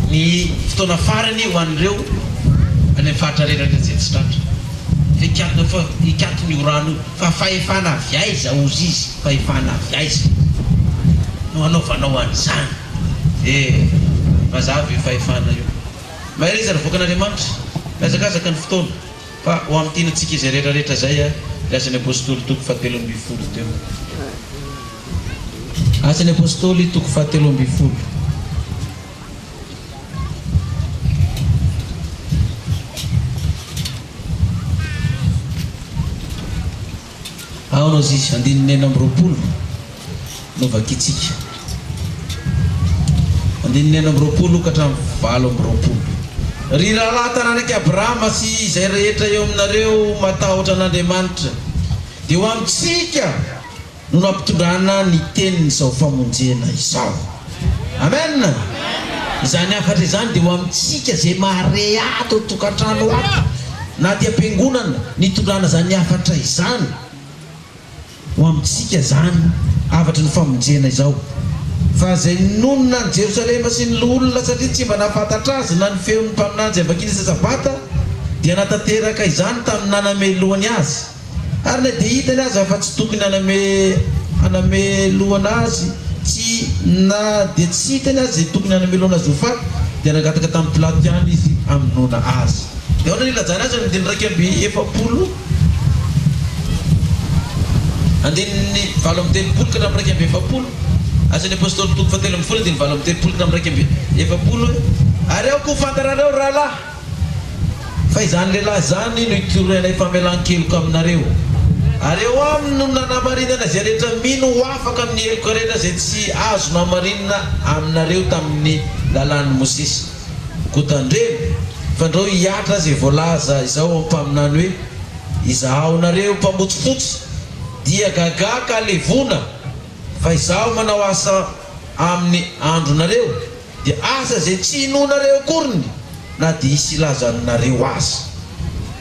ny fotoana farany ho an'ireo any amin'ny faritra rehetra izay tsy tratra. Fa hikatona fa hikatona io rano io. Fa fahefana avy aiza hozy izy, fahefana avy aiza no hanaovanao an'izany? Eh, mazava io fahefana io. Mahereza ry vahoakan'Andriamanitra, mihazakazaka ny fotoana, fa ho amintinantsika izay rehetra rehetra izay a, ry Asan'ny Apostoly toko fahatelo ambinifolo teo. Asan'ny Apostoly toko fahatelo ambinifolo. Ao no izy, andininy 26 no vakintsika. Andininy 26 ka hatramin'ny 28. Ry rahalahy taranak'i Abrahama sy izay rehetra eo aminareo matahotra an'Andriamanitra, dia ho amintsika no nampitondrana ny tenin'izao famonjena izao. Amen! Izany hafatra izany dia ho amintsika izay mahare ato an-tokantrano ato na aty am-piangonana nitondrana izany hafatra izany. Ho amintsika izany hafatry ny famonjena izao. Fa izay nonina any Jerosalema sy ny loholona satria tsy mba nahafantatra azy na ny feon'ny mpaminany izay vakina isa-tsabata dia natanteraka izany tamin'ny nanamelohany azy. Ary na dia hitany aza fa tsy tokony haname hanamelohana azy, tsy na dia tsy hitany aza izay tokony hanamelohana azy ho faty, dia nangataka tamin'i Pilato ihany izy hamonoana azy. Dia ahoana ny ilazany azy amin'ny andininy 41, andininy 38 ka hatramin'ny 41, Asan'ny Apostoly toko fahatelo ambinifolo andininy 38 ka hatramin'ny 41 hoe, Ary aoka ho fantarareo, ry rahalahy, Fa izany lehilahy izany no itorianay famelan-keloka aminareo, ary eo aminy no nanamarinana izay rehetra mino ho afaka amin'ny heloka rehetra izay tsy azo namarinina aminareo tamin'ny lalàn'i Mosesy. Koa tandremo, fandrao hihatra izay voalaza izao amin'ny mpaminany hoe, Izaho nareo mpamotsifotsy dia gagà ka levona, fa izaho manao asa amin'ny andronareo, Dia asa izay tsy inoanareo akoriny na dia hisy hilaza aminareo aza.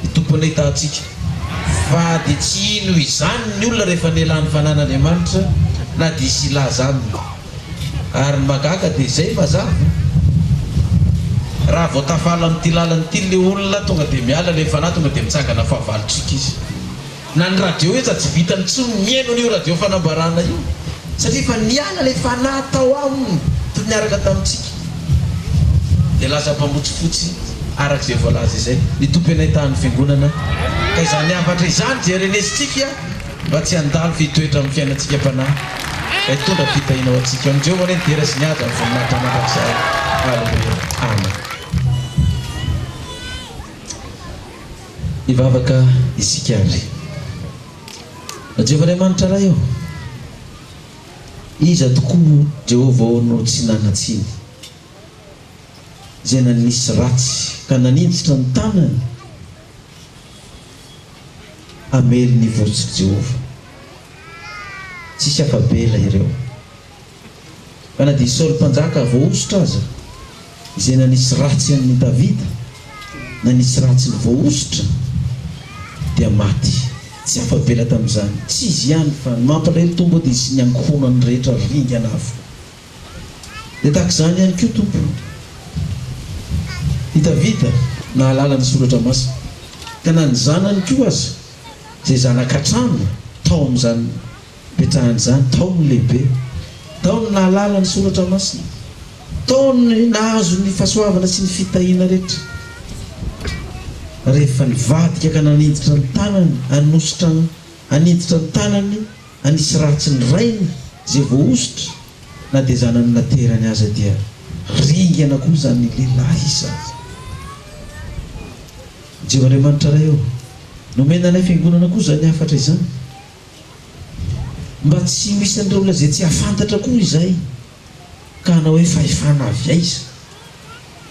Ny Tompo anie hitahantsika. Fa dia tsy hino izany ny olona rehefa nialany fanan'Andriamanitra na dia hisy hilaza aminy. Ary ny mahagaga dia izay mazava. Raha vao tafala amin'ity lalana ity ilay olona tonga dia miala ilay fanahy tonga dia mitsangana fahavalontsika izy. Na ny radio aza tsy vitany intsony ny mihaino an'io radio fanambarana io satria efa niala ilay fanahy tao aminy toy niaraka tamintsika. Dia lasa mpamotsifotsy araka izay voalaza izay ny Tompo ianay tahan'ny Fiangonana ka izany hafatra izany dia renesintsika mba tsy handalo fitoetra amin'ny fiainantsika am-panahy ka hitondra fitahiana ho antsika. Amin'i Jehovah anie ny dera sy ny haja ny voninahitra mandrakizay. Aleloia. Amen. Hivavaka isika ary. Jehovah Andriamanitra Ray ô, iza tokoa Jehovah ô no tsy nanan-tsiny, izay nanisy ratsy ka naninjitra ny tanany hamely ny votsotry Jehovah? Tsisy afa-bela ireo. Fa na dia i Saoly mpanjaka voahosotra aza, izay nanisy ratsy an'i Davida, nanisy ratsy ny voahosotra, dia maty tsy afa-bela tamin'izany. Tsy izy ihany, fa ny mampalahelo Tompo dia izy sy ny ankohonany rehetra ringana avokoa. Dia tahaka izany ihany koa, Tompo, i Davida nahalala ny Soratra Masina, ka na ny zanany koa aza, izay zanak'atrano tao amin'izany Petrahany izany, tao ny lehibe, tao ny nahalala ny Soratra Masina. Tao ny nahazo ny fahasoavana sy ny fitahiana rehetra. Rehefa nivadika ka naninjitra ny tanany hanosotra haninjitra ny tanany hanisy ratsy ny rainy izay voahosotra, na dia zanany naterany aza dia ringana koa izany lehilahy izany. Jehovah Andriamanitra Ray ô, nomena anay fiangonana koa izany hafatra izany. Mba tsy ho isan'ireo olona izay tsy hahafantatra koa izahay ka hanao hoe fahefana avy aiza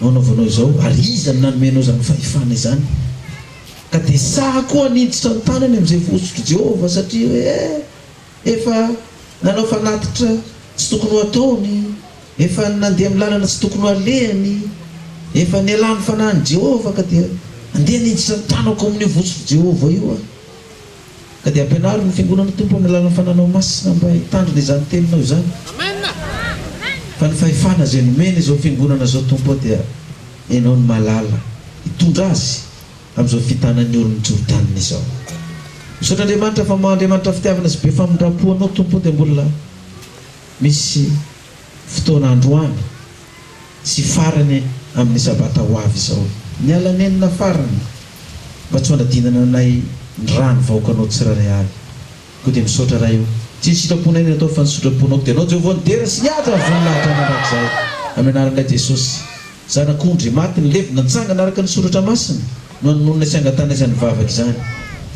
no anaovanao izao ary iza no nanome anao izany fahefana izany? Ka dia sahy koa haninjitra ny tanany amin'izay voahosotr'i Jehovah satria hoe eh, efa nanao fanatitra tsy tokony ho ataony, efa nandeha amin'ny lalana tsy tokony ho alehany, efa nialan'ny fanahin'i Jehovah ka dia andeha haninjitra ny tanako amin'io voahosotr'i Jehovah io aho. Ka dia ampianaro ny Fiangonana Tompo amin'ny alalan'ny Fananao Masina mba hitandrina izany Teninao izany. Fa ny fahefana izay nomena izao Fiangonana izao Tompo dia Ianao no mahalala hitondra azy amin'izao fitanan'ny oron'i Jordana izao. Misaotra Andriamanitra fa maha Andriamanitra fitiavana sy be famindram-po Anao Tompo dia mbola misy fotoana androany sy farany amin'ny Sabata ho avy izao. Niala nenina farany mba tsy ho anadinana anay ny rà ny vahoakanao tsirairay avy. Koa dia misaotra Ray o. Tsy ny sitraponay no atao fa ny sitraponao. Dia Anao Jehovah no dera sy haja ny voninahitra mandrakizay. Amin'ny anaran'ilay Jesosy. Zanak'ondry, maty, nilevina, nitsangana araka ny Soratra Masina no anononana sy angatahana izany vavaka izany.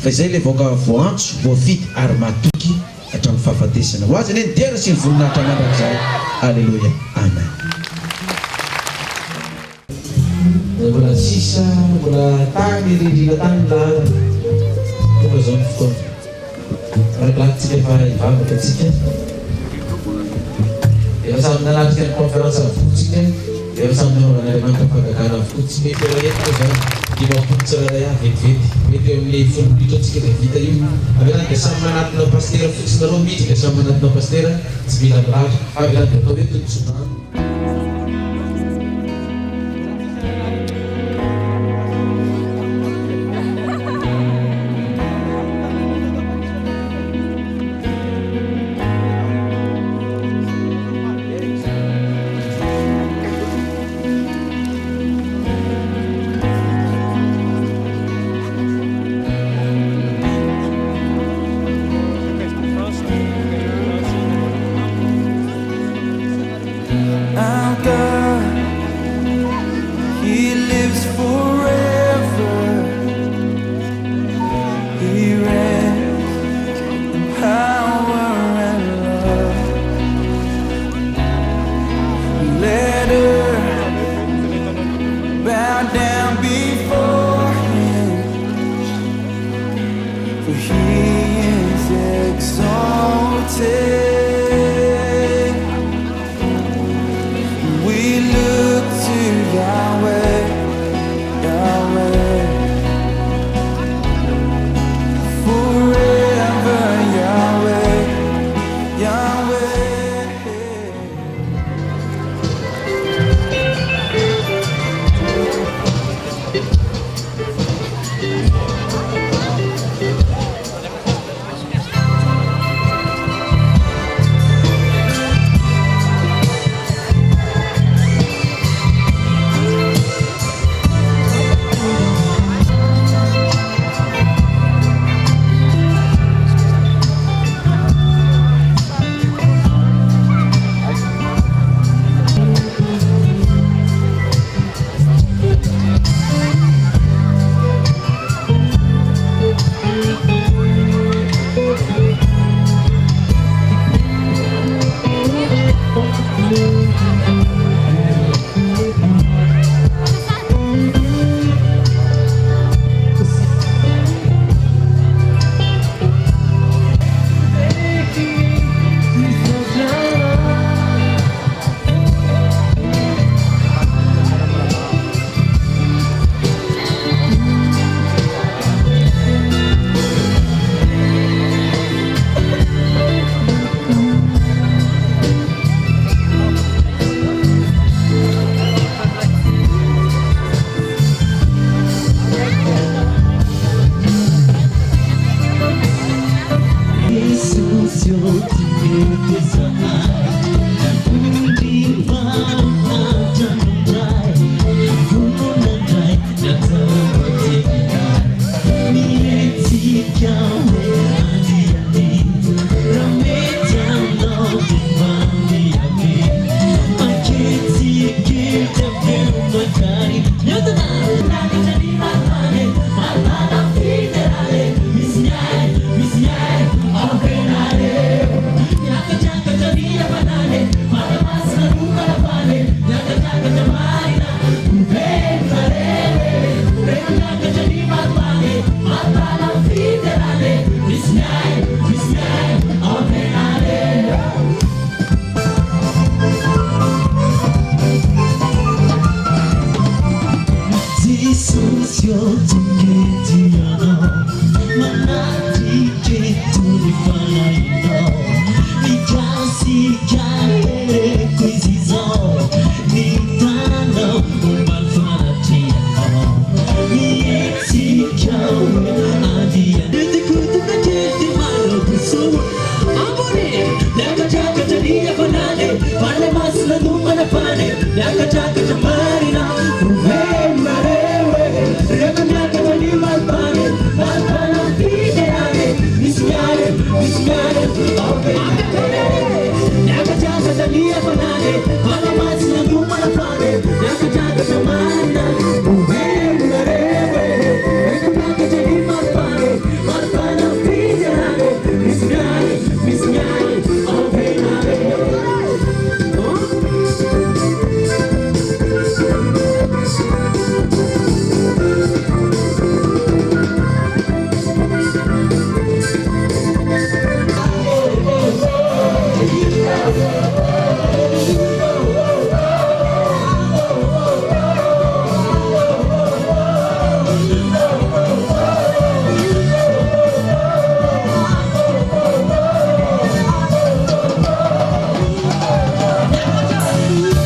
Fa izay ilay vahoaka voaantso, voafidy ary mahatoky hatramin'ny fahafatesana. Ho Azy anie ny dera sy ny voninahitra mandrakizay. Aleloia. Amen. Mbola sisa mbola tany rindrina tany ny laharana. Tonga izao ny fotoana. Arakarakitsika fa hivavaka tsika. Efa samy nanatrika ny conférence avokoa tsika. Efa samy nanaovan'Andriamanitra fahagagana avokoa. Tsy mety eo eto moa izany. 50 tsirairay avy vetivety. Mety eo amin'ny 10 minitra tsika dia vita io. Avy hatrany dia samy manatona pasitera fotsiny nareo miditra dia samy manatona pasitera. Tsy mila mirary. Avy hatrany dia atao eto ny tsodrano. Manatrika eto ny fanahinao Mikasika hereko izy izao Ny tanao momba ny fanatrehanao Mihetsika hoe andia Nitikotika kely ty manao kisoa Ambony Miakatrakatra ny hafanana e Fanahy masina no manafana e Miakatrakatra marina Velonareo e Rehefa miakatra ny maripana e Maripana fiderana e Misy miala e Misy miala e Aoka e Miakatrakatra ny hafanana e Fanahy masina no manafana e Miakatrakatra marina Velonareo e Rehefa miakatra ny maripana e Maripana fiderana e Misy miala e Misy miala e Aoka ianareo.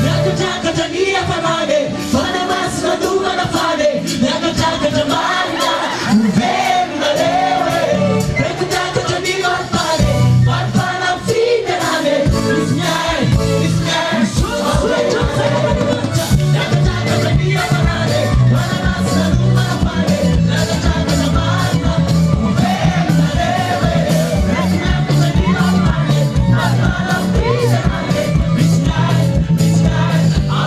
Miakatrakatra ny hafanana e, Fanahy Masina no manafana e, Miakatrakatra marina, ho velona reo e, Miakatrakatra ny maripana e, Maripana fiderana e, Misy miahy, misy miahy, Miakatrakatra ny hafanana e, Fanahy Masina no manafana e, Miakatrakatra marina, ho velona reo e, Miakatrakatra ny maripana e, Maripana fiderana e, Misy miahy, misy miahy, Misy miahy, misy miahy, ao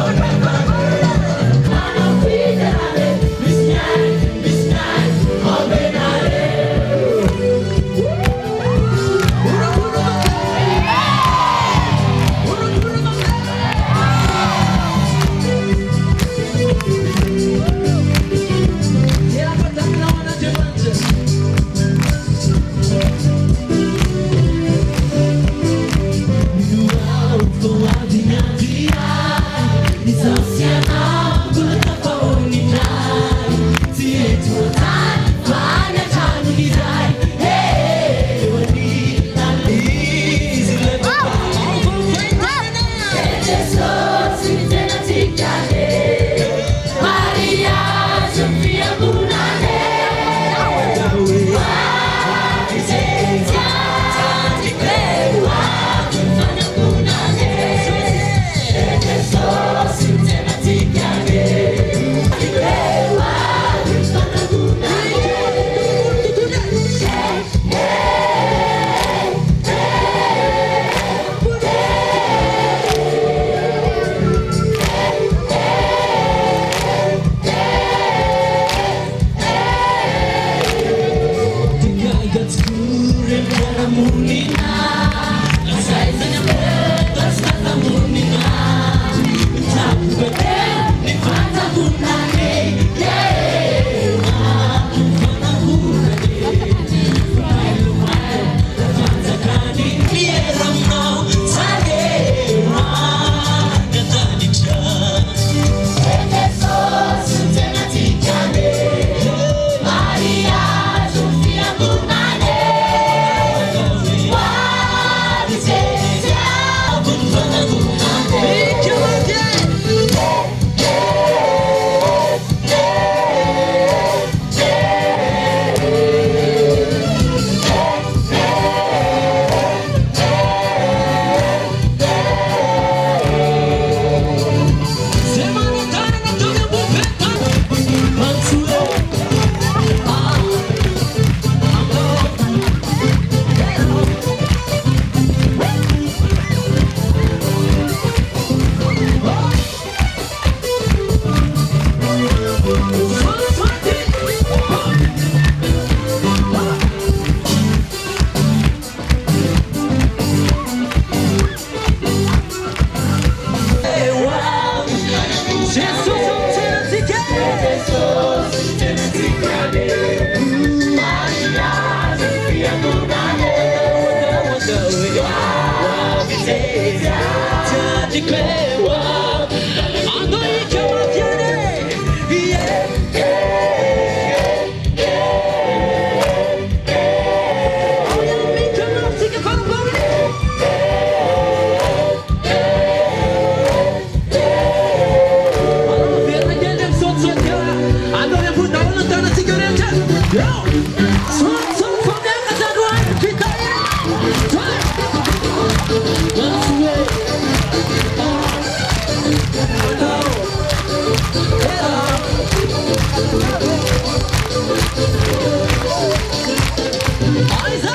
Aiza?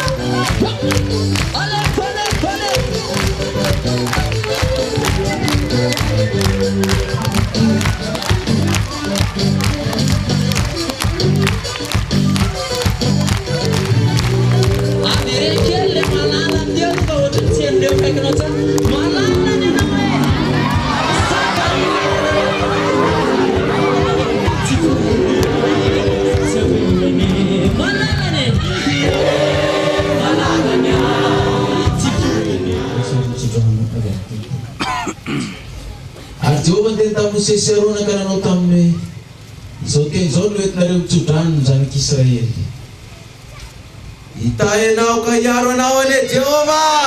Alefa, alefa, alefa. Avereno kely le malala teo fa ohatran'ny tsy henon'ireo akaikinao tsara. Malala ny anao e! Saka Tsy tsy avelany Malala ny Malala ny Tsy Ary Jehovah niteny tamin'i Mosesy sy Arona ka nanao taminy hoe, Izao teny izao no entinareo mitso-drano ny zanak'Israely. Hitahy anao ka hiaro anao anie Jehovah!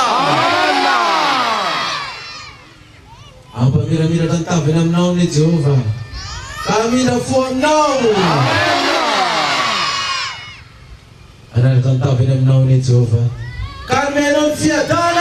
Hampamiramiratra ny tavany aminao anie Jehovah, ka hamindra fo aminao! Hanandratra ny tavany aminao anie Jehovah, ka hanome anao ny fiadanany!